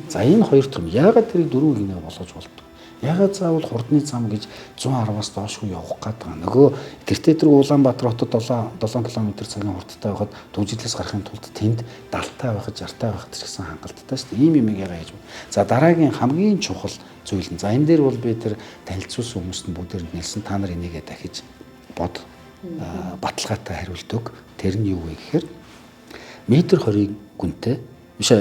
За энэ хоёр том яагаад тэрийг 4 гинэ болгож болдог? Яагаад заавал хурдны зам гэж 110-аас доошгүй явах гээд байгаа. Нөгөө тэртээ тэр Улаанбаатар хотод 7 км цагийн хурдтай байхад түгжрэлээс гарахын тулд тэнд 70-тай байхад 60-тай байхад ч гэсэн хангалттай шүү дээ. Ийм юм яагаад хийж байна. За дараагийн хамгийн чухал зүйл нь за энэ дээр бол би тэр танилцуулсан хүмүүст нь бүгдээрэнд нэлсэн та нар энийгээ дахиж бод баталгаатай хариулт өг. Тэр нь юу вэ гэхээр метр 20-ын гүнтэй биш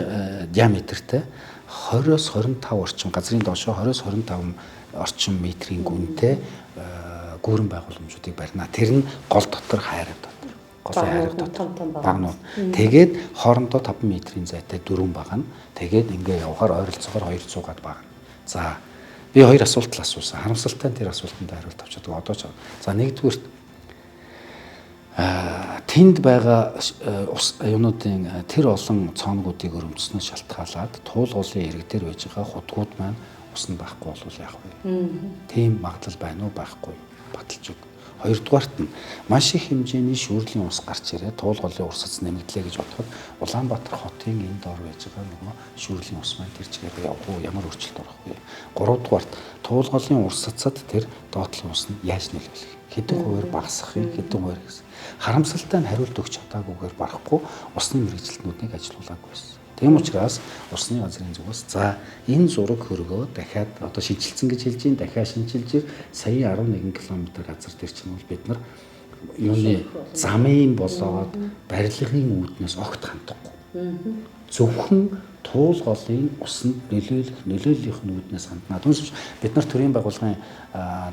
диаметртэй 20-оос 25 орчим газрын доошоо 20-оос 25 орчим метрийн гүнтэй гүүрэн байгууламжуудыг барина. Тэр нь гол дотор хайрга дотор. Голын хайрга дотор багнууд. Тэгээд хоорондоо 5 метрийн зайтай дөрвөн багна. Тэгээд ингээ явахаар ойролцоогоор 200 гад багна. За би хоёр асуулт л асуусан. Харамсалтай нь тэр асуултанд хариулт авч чаддаг. Одоо ч за нэгдүгüрт тэнд байгаа ус юунуудын тэр олон цооногуудыг өрөмцснөөс шалтгаалаад туулгуулын ирэг дээр байж байгаа хутгууд маань ус нь байхгүй бол яах вэ? Тийм магадлал байна уу байхгүй баталж өг. Хоёрдугаарт нь маш их хэмжээний шүүрлийн ус гарч ирээд туулгуулын урсац нэмэгдлээ гэж бодоход Улаанбаатар хотын энэ доор байж байгаа нөгөө шүүрлийн ус маань тэр чигээр явах уу ямар өөрчлөлт орох вэ? Гуравдугаарт туулгуулын урсацад тэр доотлын ус нь яаж нөлөөлөх? Хэдэн хувиар багасгахыг хэдэн хувиар гэсэн. Харамсалтай нь хариулт өгч чадаагүйгээр барахгүй усны мэргэжилтнүүдийг ажилуулаагүй байсан. Тийм учраас усны газрын зүгээс за энэ зураг хөргөө дахиад одоо шинжилсэн гэж хэлж байна. Дахиад шинжилж сая 11 км газар дээр чинь бол бид нар юуны замын болоод барилгын үүднээс огт хандахгүй. Зөвхөн туул голын усанд нөлөөлөх нөлөөллийн үүднээс хандна. Түүнээс бид нар төрийн байгууллагын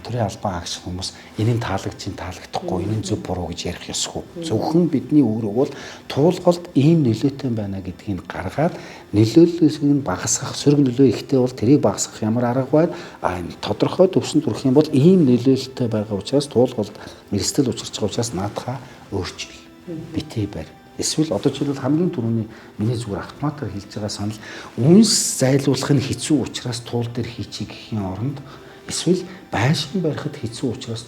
төрийн албан агч хүмүүс энэ нь таалагдчих, таалагдахгүй, энэ нь зөв буруу гэж ярих ёсгүй. Зөвхөн бидний үүрэг бол туул голд ийм нөлөөтэй байна гэдгийг гаргаад нөлөөллөөс нь багасгах, сөрөг нөлөө ихтэй бол тэрийг багасгах ямар арга байна? А энэ тодорхой төвшөнд хүрэх юм бол ийм нөлөөлөлтэй байгаа учраас туул голд эрсдэл учирч байгаа учраас наадхаа өөрчил. Битгий барь. Эсвэл одоо жишээлбэл хамгийн түрүүний миний зүгээр автоматар хэлж байгаа санал үнс зайлуулах нь хэцүү учраас туул дээр хийчих гэхийн оронд эсвэл байшин барихад хэцүү учраас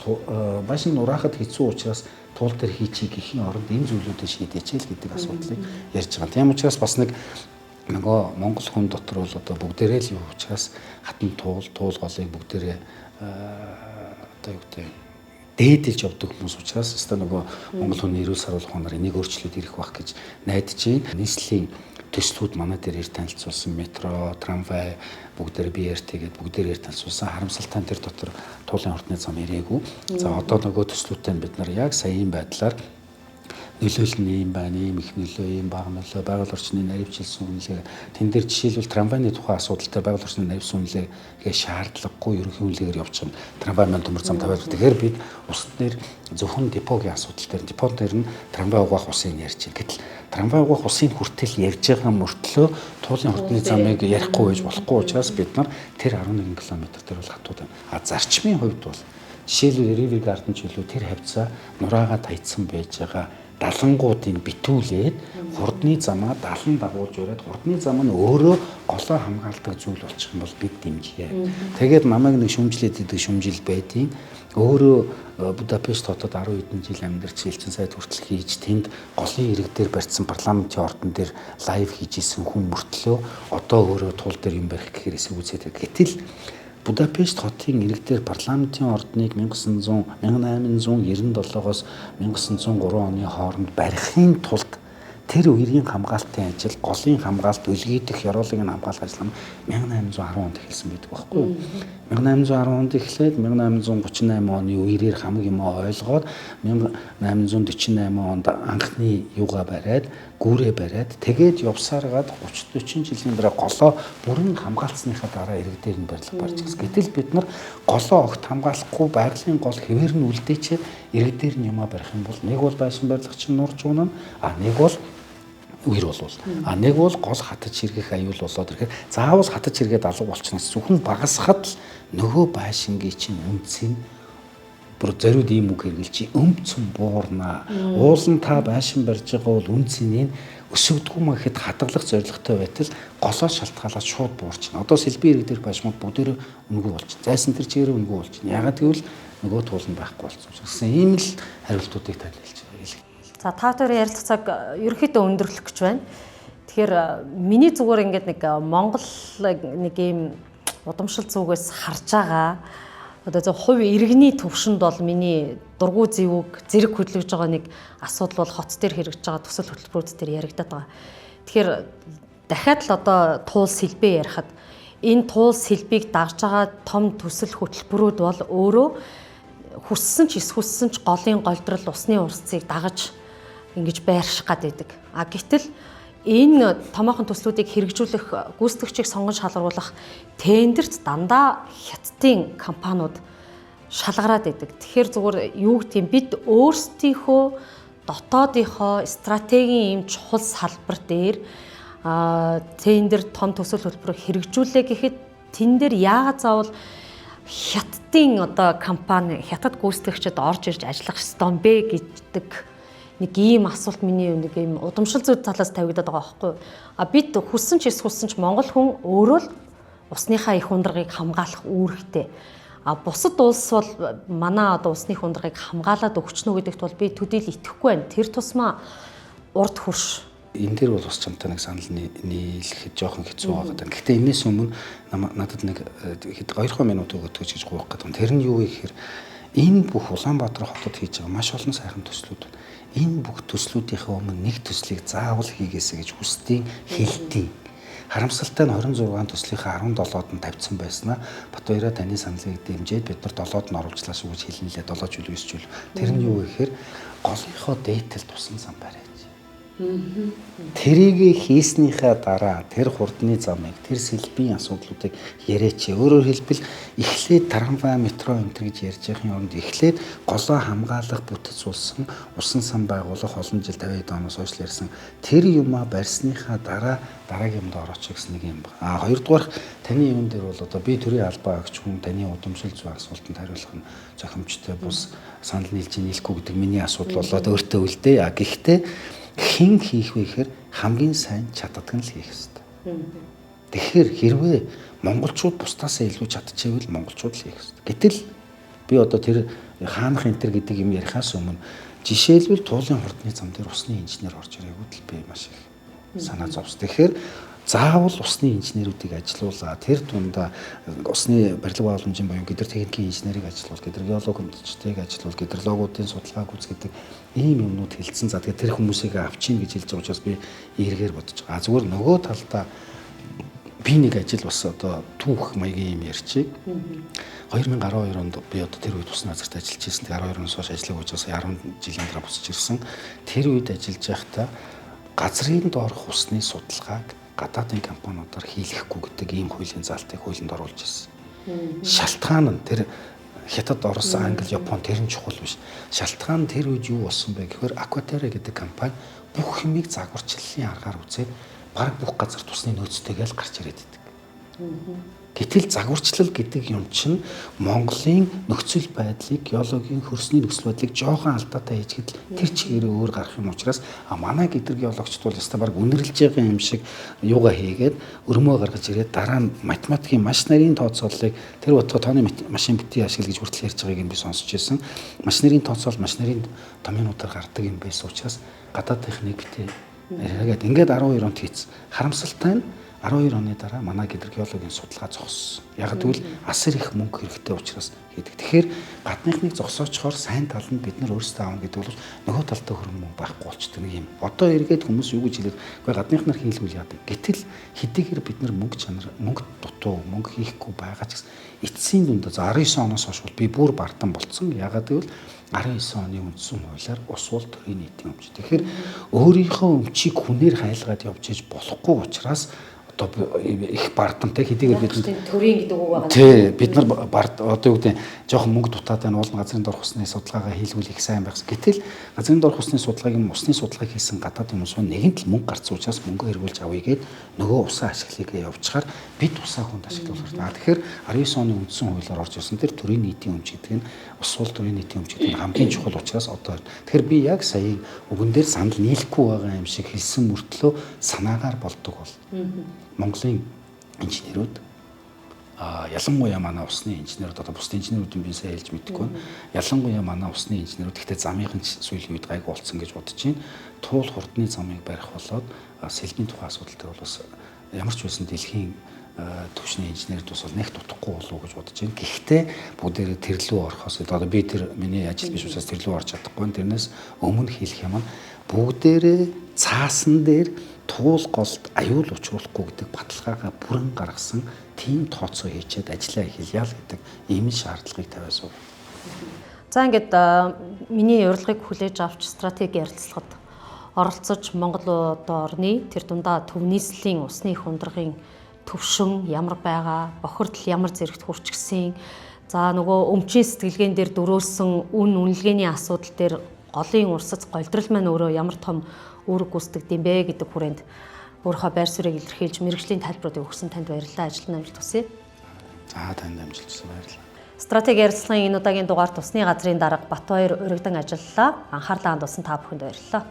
байшин нураахад хэцүү учраас туул дээр хийчих гэхийн оронд энэ зүйлүүдээ шийдээч л гэдэг асуудлыг ярьж байгаа. Тийм учраас бас нэг нөгөө Монгол хүн дотор бол одоо бүгдээрээ л юу учраас хатан туул, туул голыг бүгдээрээ одоо юу гэдэг дээдэлж явдаг хүмүүс учраас өстой нөгөө Монгол хүний эрүүл саруулах ухаанаар энийг өөрчлөлт ирэх байх гэж найдаж байна. Нийслэлийн төслүүд манай дээр эр танилцуулсан метро, трамвай бүгдээр BRT гэдэг бүгдээр эр танилцуулсан. Харамсалтай нь тэр дотор туулын хурдны зам ирээгүй. За одоо нөгөө төслүүдтэй бид нар яг саяын байдлаар нөлөөлөл нь ийм байна, ийм их нөлөө, ийм бага нөлөө, байгаль орчны наривчилсан үнэлгээ. Тэн дээр жишээлбэл трамвайны тухай асуудалтай байгаль орчны наривсан үнэлгээ шаардлагагүй ерөнхий үнэлгээгээр явчих юм. Трамвай маань төмөр зам тавиад. Тэгэхээр бид ус дээр зөвхөн депогийн асуудал дээр, депон дээр нь трамвай угаах усыг ярьж байна. Гэтэл трамвай угаах усын хүртэл ярьж байгаа мөртлөө туулын хурдны замыг ярихгүй байж болохгүй учраас бид нар тэр 11 км дээр бол хатууд байна. А зарчмын хувьд бол жишээлбэл River Garden ч илүү тэр хавцаа нураагаа таятсан байж байгаа далангуудыг битүүлээд хурдны замаа далан дагуулж өрөөд хурдны зам нь өөрөө голоо хамгаалдаг зүйл болчих юм бол бид дэмжиэ. Тэгээд намайг нэг шүмжлээд идэг шүмжил байдیں۔ Өөрөө Будапешт хотод 10 хэдэн жил амьдарч элчин сайд хүртэл хийж тэнд голын ирэг дээр барьсан парламентын ордон дээр лайв хийж исэн хүн мөртлөө одоо өөрөө тул дээр юм барих гэхээр эсэргүүцээд. Гэтэл Будапешт хотын ирэг дээр парламентын ордныг 1897-оос 1903 оны хооронд барихын тулд тэр үерийн хамгаалтын ажил, голын хамгаалт, өлгийдэх, ёроолыг нь хамгаалах ажил 1810 онд эхэлсэн байдаг байхгүй юу? 1810 онд эхлээд 1838 оны үерээр хамаг юм ойлгоод 1848 онд анхны юугаа бариад, гүүрээ бариад, тэгээд явсараад 30 40 жилийн дараа голоо бүрэн хамгаалцсныхаа дараа ирэг дээр нь барилга барьж гисэн. Гэтэл бид нар голоо огт хамгаалахгүй байгалийн гол хэвээр нь үлдээчээд ирэг дээр нь юмаа барих юм бол нэг бол байшин барилга чинь нурж унана, а нэг бол үер болвол а нэг бол гол хатаж хэрэгэх аюул болоод ирэхээр заавал хатаж хэрэгээд алга болчихноос зөвхөн багасхад л нөгөө байшингийн чинь үнцийг бүр зориуд ийм үг хэрэгэлж өмцөн буурнаа. Уулан та байшин барьж байгаа бол үнцнийг өсөгдгүү мөн гэхэд хадгалах зорилготой байтал голоо шалтгаалаад шууд буурчихна. Одоо сэлбийн ирэг дээрх байшмууд бүгдээрээ үнэгүй болчихно. Зайсан тэр чигээрээ үнэгүй болчихно. Ягаад гэвэл нөгөө туулан байхгүй болсон. Гэсэн ийм л хариултуудыг танд хэлж байгаа. За та хоёрын ярилцах цаг ерөнхийдөө өндөрлөх гэж байна. Тэгэхээр миний зүгээр ингээд нэг Монгол нэг ийм удамшил зүгээс харж байгаа одоо зөв хувь иргэний төвшөнд бол миний дургу зэвүүг зэрэг хөдлөж байгаа нэг асуудал бол хот дээр хэрэгжиж байгаа төсөл хөтөлбөрүүд дээр яригадаад байгаа. Тэгэхээр дахиад л одоо туул сэлбэ ярихад энэ туул сэлбийг дагж байгаа том төсөл хөтөлбөрүүд бол өөрөө хүссэн ч эсхүссэн ч голын голдрол усны урсцыг дагаж ингэж байрших гад байдаг. А гэтэл энэ томоохон төслүүдийг хэрэгжүүлэх гүйцэтгэгчийг сонгон шалгаруулах тендерт дандаа хятадын компаниуд шалгараад байдаг. Тэгэхээр зүгээр юу гэдэг юм бид өөрсдийнхөө дотоодынхоо стратегийн ийм чухал салбар дээр тендер том төсөл хөтөлбөрийг хэрэгжүүлээ гэхэд тэн дээр яагаад заавал хятадын одоо компани хятад гүйцэтгэгчид орж ирж ажиллах ёстой юм бэ гэдэг нэг ийм асуулт миний нэг ийм удамшил зүйн талаас тавигдаад байгаа байхгүй. А бид хүссэн ч эсхүссэн ч монгол хүн өөрөө л усныхаа их ундрагыг хамгаалах үүрэгтэй. А бусад улс бол манай одоо усны их ундрагыг хамгаалаад өгчнө гэдэгт бол би төдийл итгэхгүй байна. Тэр тусмаа урд хөрш. Энэ дээр бол бас чамтай нэг санал нийлэхэд жоохон хэцүү байгаа даа. Гэхдээ энэс өмнө надад нэг 2 минут өгөөд гэж гуйх гэдэг. Тэр нь юу вэ гэхээр энэ бүх Улаанбаатар хотод хийж байгаа маш олон сайхан төслүүд байна. Энэ бүх төслүүдийнхээ өмнө нэг төслийг заавал хийгээсэй гэж хүсдийн хэлдэг. Харамсалтай нь 26 төслийнхээ 17-д нь тавьсан байснаа Батбаяра таны саналыг дэмжиж бид нар 7-д нь оруулжлаа шүү гэж хэлнэ лээ 7 жил 9 жил. Тэр нь юу вэ гэхээр голынхоо дээтэл тусан зам бариач. Тэрийг хийснийхээ дараа тэр хурдны замыг, тэр сэлбийн асуудлуудыг яриач. Өөрөөр хэлбэл эхлээд трамвай, метро энэ төр гэж ярьж байхын оронд эхлээд голоо хамгаалах бүтэц улсан, усан сан байгуулах олон жил 50 оноос хойш ярьсан тэр юмаа барьсныхаа дараа дараагийн юмд орооч гэсэн нэг юм байна. А хоёрдугаар таны юун дээр бол одоо би төрийн албаа агч хүн таны удамшил зүйн асуултанд хариулах нь зохимжтой бус санал нийлж нийлэхгүй гэдэг миний асуудал болоод өөртөө үлдээ. А гэхдээ хэн хийх вэ гэхээр хамгийн сайн чаддаг нь л хийх ёстой. Тэгэхээр хэрвээ монголчууд бусдаасаа илүү чадчихвэл монголчууд л хийх ёстой. Гэтэл би одоо тэр хаанах энэ төр гэдэг юм ярихаас өмнө жишээлбэл туулын хурдны зам дээр усны инженер орж ирээгүй л би маш их санаа зовс. Тэгэхээр заавал усны инженерүүдийг ажилуулаа. Тэр дундаа усны барилга байгууламжийн буюу гидротехникийн инженерийг ажилуул, гидрогеолог хөмсчдийг ажилуул, гидрологуудын судалгаа гүйцэтгэдэг ийм юмнууд хэлсэн. За тэгэхээр тэр хүмүүсийг авчин гэж хэлж байгаа учраас би эргээр бодож байгаа. Зүгээр нөгөө талдаа би нэг ажил бас одоо түүх маягийн юм ярьчих. 2012 онд би одоо тэр үед усны газарт ажиллаж байсан. 12 оноос хойш ажиллаг учраас 10 жилийн дараа буцаж ирсэн. Тэр үед ажиллаж байхдаа газрын доорх усны судалгааг гадаадын компаниудаар хийлгэхгүй гэдэг ийм хуулийн заалтыг хуулинд оруулж ирсэн. Шалтгаан нь тэр Хятад, Орос, Англи, Япон тэр нь чухал биш. Шалтгаан нь тэр үед юу болсон бэ гэхээр Aquaterra гэдэг компани бүх юмыг загварчлалын аргаар үзээд бараг бүх газар тусны нөөцтэйгээ л гарч ирээд идэг. Гэтэл загварчлал гэдэг юм чинь Монголын нөхцөл байдлыг, геологийн хөрсний нөхцөл байдлыг жоохон алдаатай хийжгээд тэр чигээрээ өөр гарах юм учраас манай гидрогеологчид бол ёстой баг үнэрлж байгаа юм шиг юугаа хийгээд өрмөө гаргаж ирээд дараа нь математикийн маш нарийн тооцооллыг тэр утга тооны машин битгий ашигла гэж хүртэл ярьж байгааг нь би сонсч байсан. Маш нарийн тооцоол маш нарийн томьёонуудаар гардаг юм байсан учраас гадаадынхныг битгий яриагаад ингээд 12 онд хийцэн. Харамсалтай нь 12 оны дараа манай гидрогеологийн судалгаа зогссон. Яг гэвэл асар их мөнгө хэрэгтэй учраас хийдэг. Тэгэхээр гадныхныг зогсоочхоор сайн тал нь бид нар өөрсдөө аавна гэдэг бол нөгөө талдаа хөрөнгө мөнгө байхгүй болчдөг нэг юм. Одоо эргээд хүмүүс юу гэж хэлээд үгүй гадныхнаар хийлгүүл яадаг. Гэтэл хэдийгээр бид нар мөнгө чанар мөнгө дутуу мөнгө хийхгүй байгаа ч гэсэн эцсийн дүндээ 19 оноос хойш бол би бүр бардам болцсон. Ягаад гэвэл 19 оны үндсэн хуулиар ус уул төрийн нийтийн өмч. Тэгэхээр өөрийнхөө өмчийг хүнээр хайлгаад явж иж болохгүй учраас одоо их бардамтай хэдийгээр бид төрийн гэдэг үг байгаа. Тий, бид нар бард одоо юу гэдэг жоохон мөнгө дутаад байна. Уул нь газрын дорх усны судалгаагаа хийлгүүл их сайн байх. Гэтэл газрын дорх усны судалгааг юм усны судалгааг хийсэн гадаад хүмүүс нэгэнт л мөнгө гарцсан учраас мөнгө эргүүлж авъя гээд нөгөө усаа ашиглая явуулчихаар бид усаа хүнд ашиглах хэрэгтэй. Тэгэхээр 19 оны үндсэн хуулиар орж ирсэн тэр төрийн нийтийн өмч гэдэг нь ус уул төрийн нийтийн өмч гэдэг нь хамгийн чухал учраас одоо тэгэхээр би яг сая үгэн дээр санал нийлэхгүй байгаа юм шиг хэлсэн мөртлөө санаагаар болдог бол Монголын инженерүүд ялангуяа манай усны инженерүүд одоо бусдын инженерүүдийн би сайн хэлж мэдэхгүй байна. Ялангуяа манай усны инженерүүд гэхдээ замынхан сүүлийн үед гайгүй болцсон гэж бодож байна. Туул хурдны замыг барих болоод сэлбийн тухай асуудал дээр бол бас ямар ч байсан дэлхийн түвшний инженерүүд бас бол нэг дутахгүй болов уу гэж бодож байна. Гэхдээ бүгдээрээ тэр лүү орохоос одоо би тэр миний ажил биш учраас тэр лүү орж чадахгүй. Тэрнээс өмнө хэлэх юм нь бүгдээрээ цаасан дээр туул голд аюул учруулахгүй гэдэг баталгаагаа бүрэн гаргасан тийм тооцоо хийчихэд ажиллаа эхэлье л гэдэг ийм шаардлагыг тавиа суув. За ингээд миний урилгыг хүлээж авч стратеги ярилцлагад оролцож Монгол одоо орны тэр дундаа төв нийслэлийн усны их ундрагын төвшин ямар байгаа, бохирдол ямар зэрэгт хүрчгсэн, за нөгөө өмчийн сэтгэлгээн дээр дөрөөсөн үн үнэлгээний асуудал дээр голын урсац голдрол маань өөрөө ямар том үүрэг гүйцэтгэдэг юм бэ гэдэг хүрээнд өөрийнхөө байр суурийг илэрхийлж мэргэжлийн тайлбаруудыг өгсөн танд баярлалаа. Ажилд нь амжилт хүсье. За танд амжилт хүсье, баярлалаа. Стратеги ярилцлагын энэ удаагийн дугаарт усны газрын дарга Батбаяр урагдан ажиллалаа. Анхаарлаа хандуулсан та бүхэнд баярлалаа.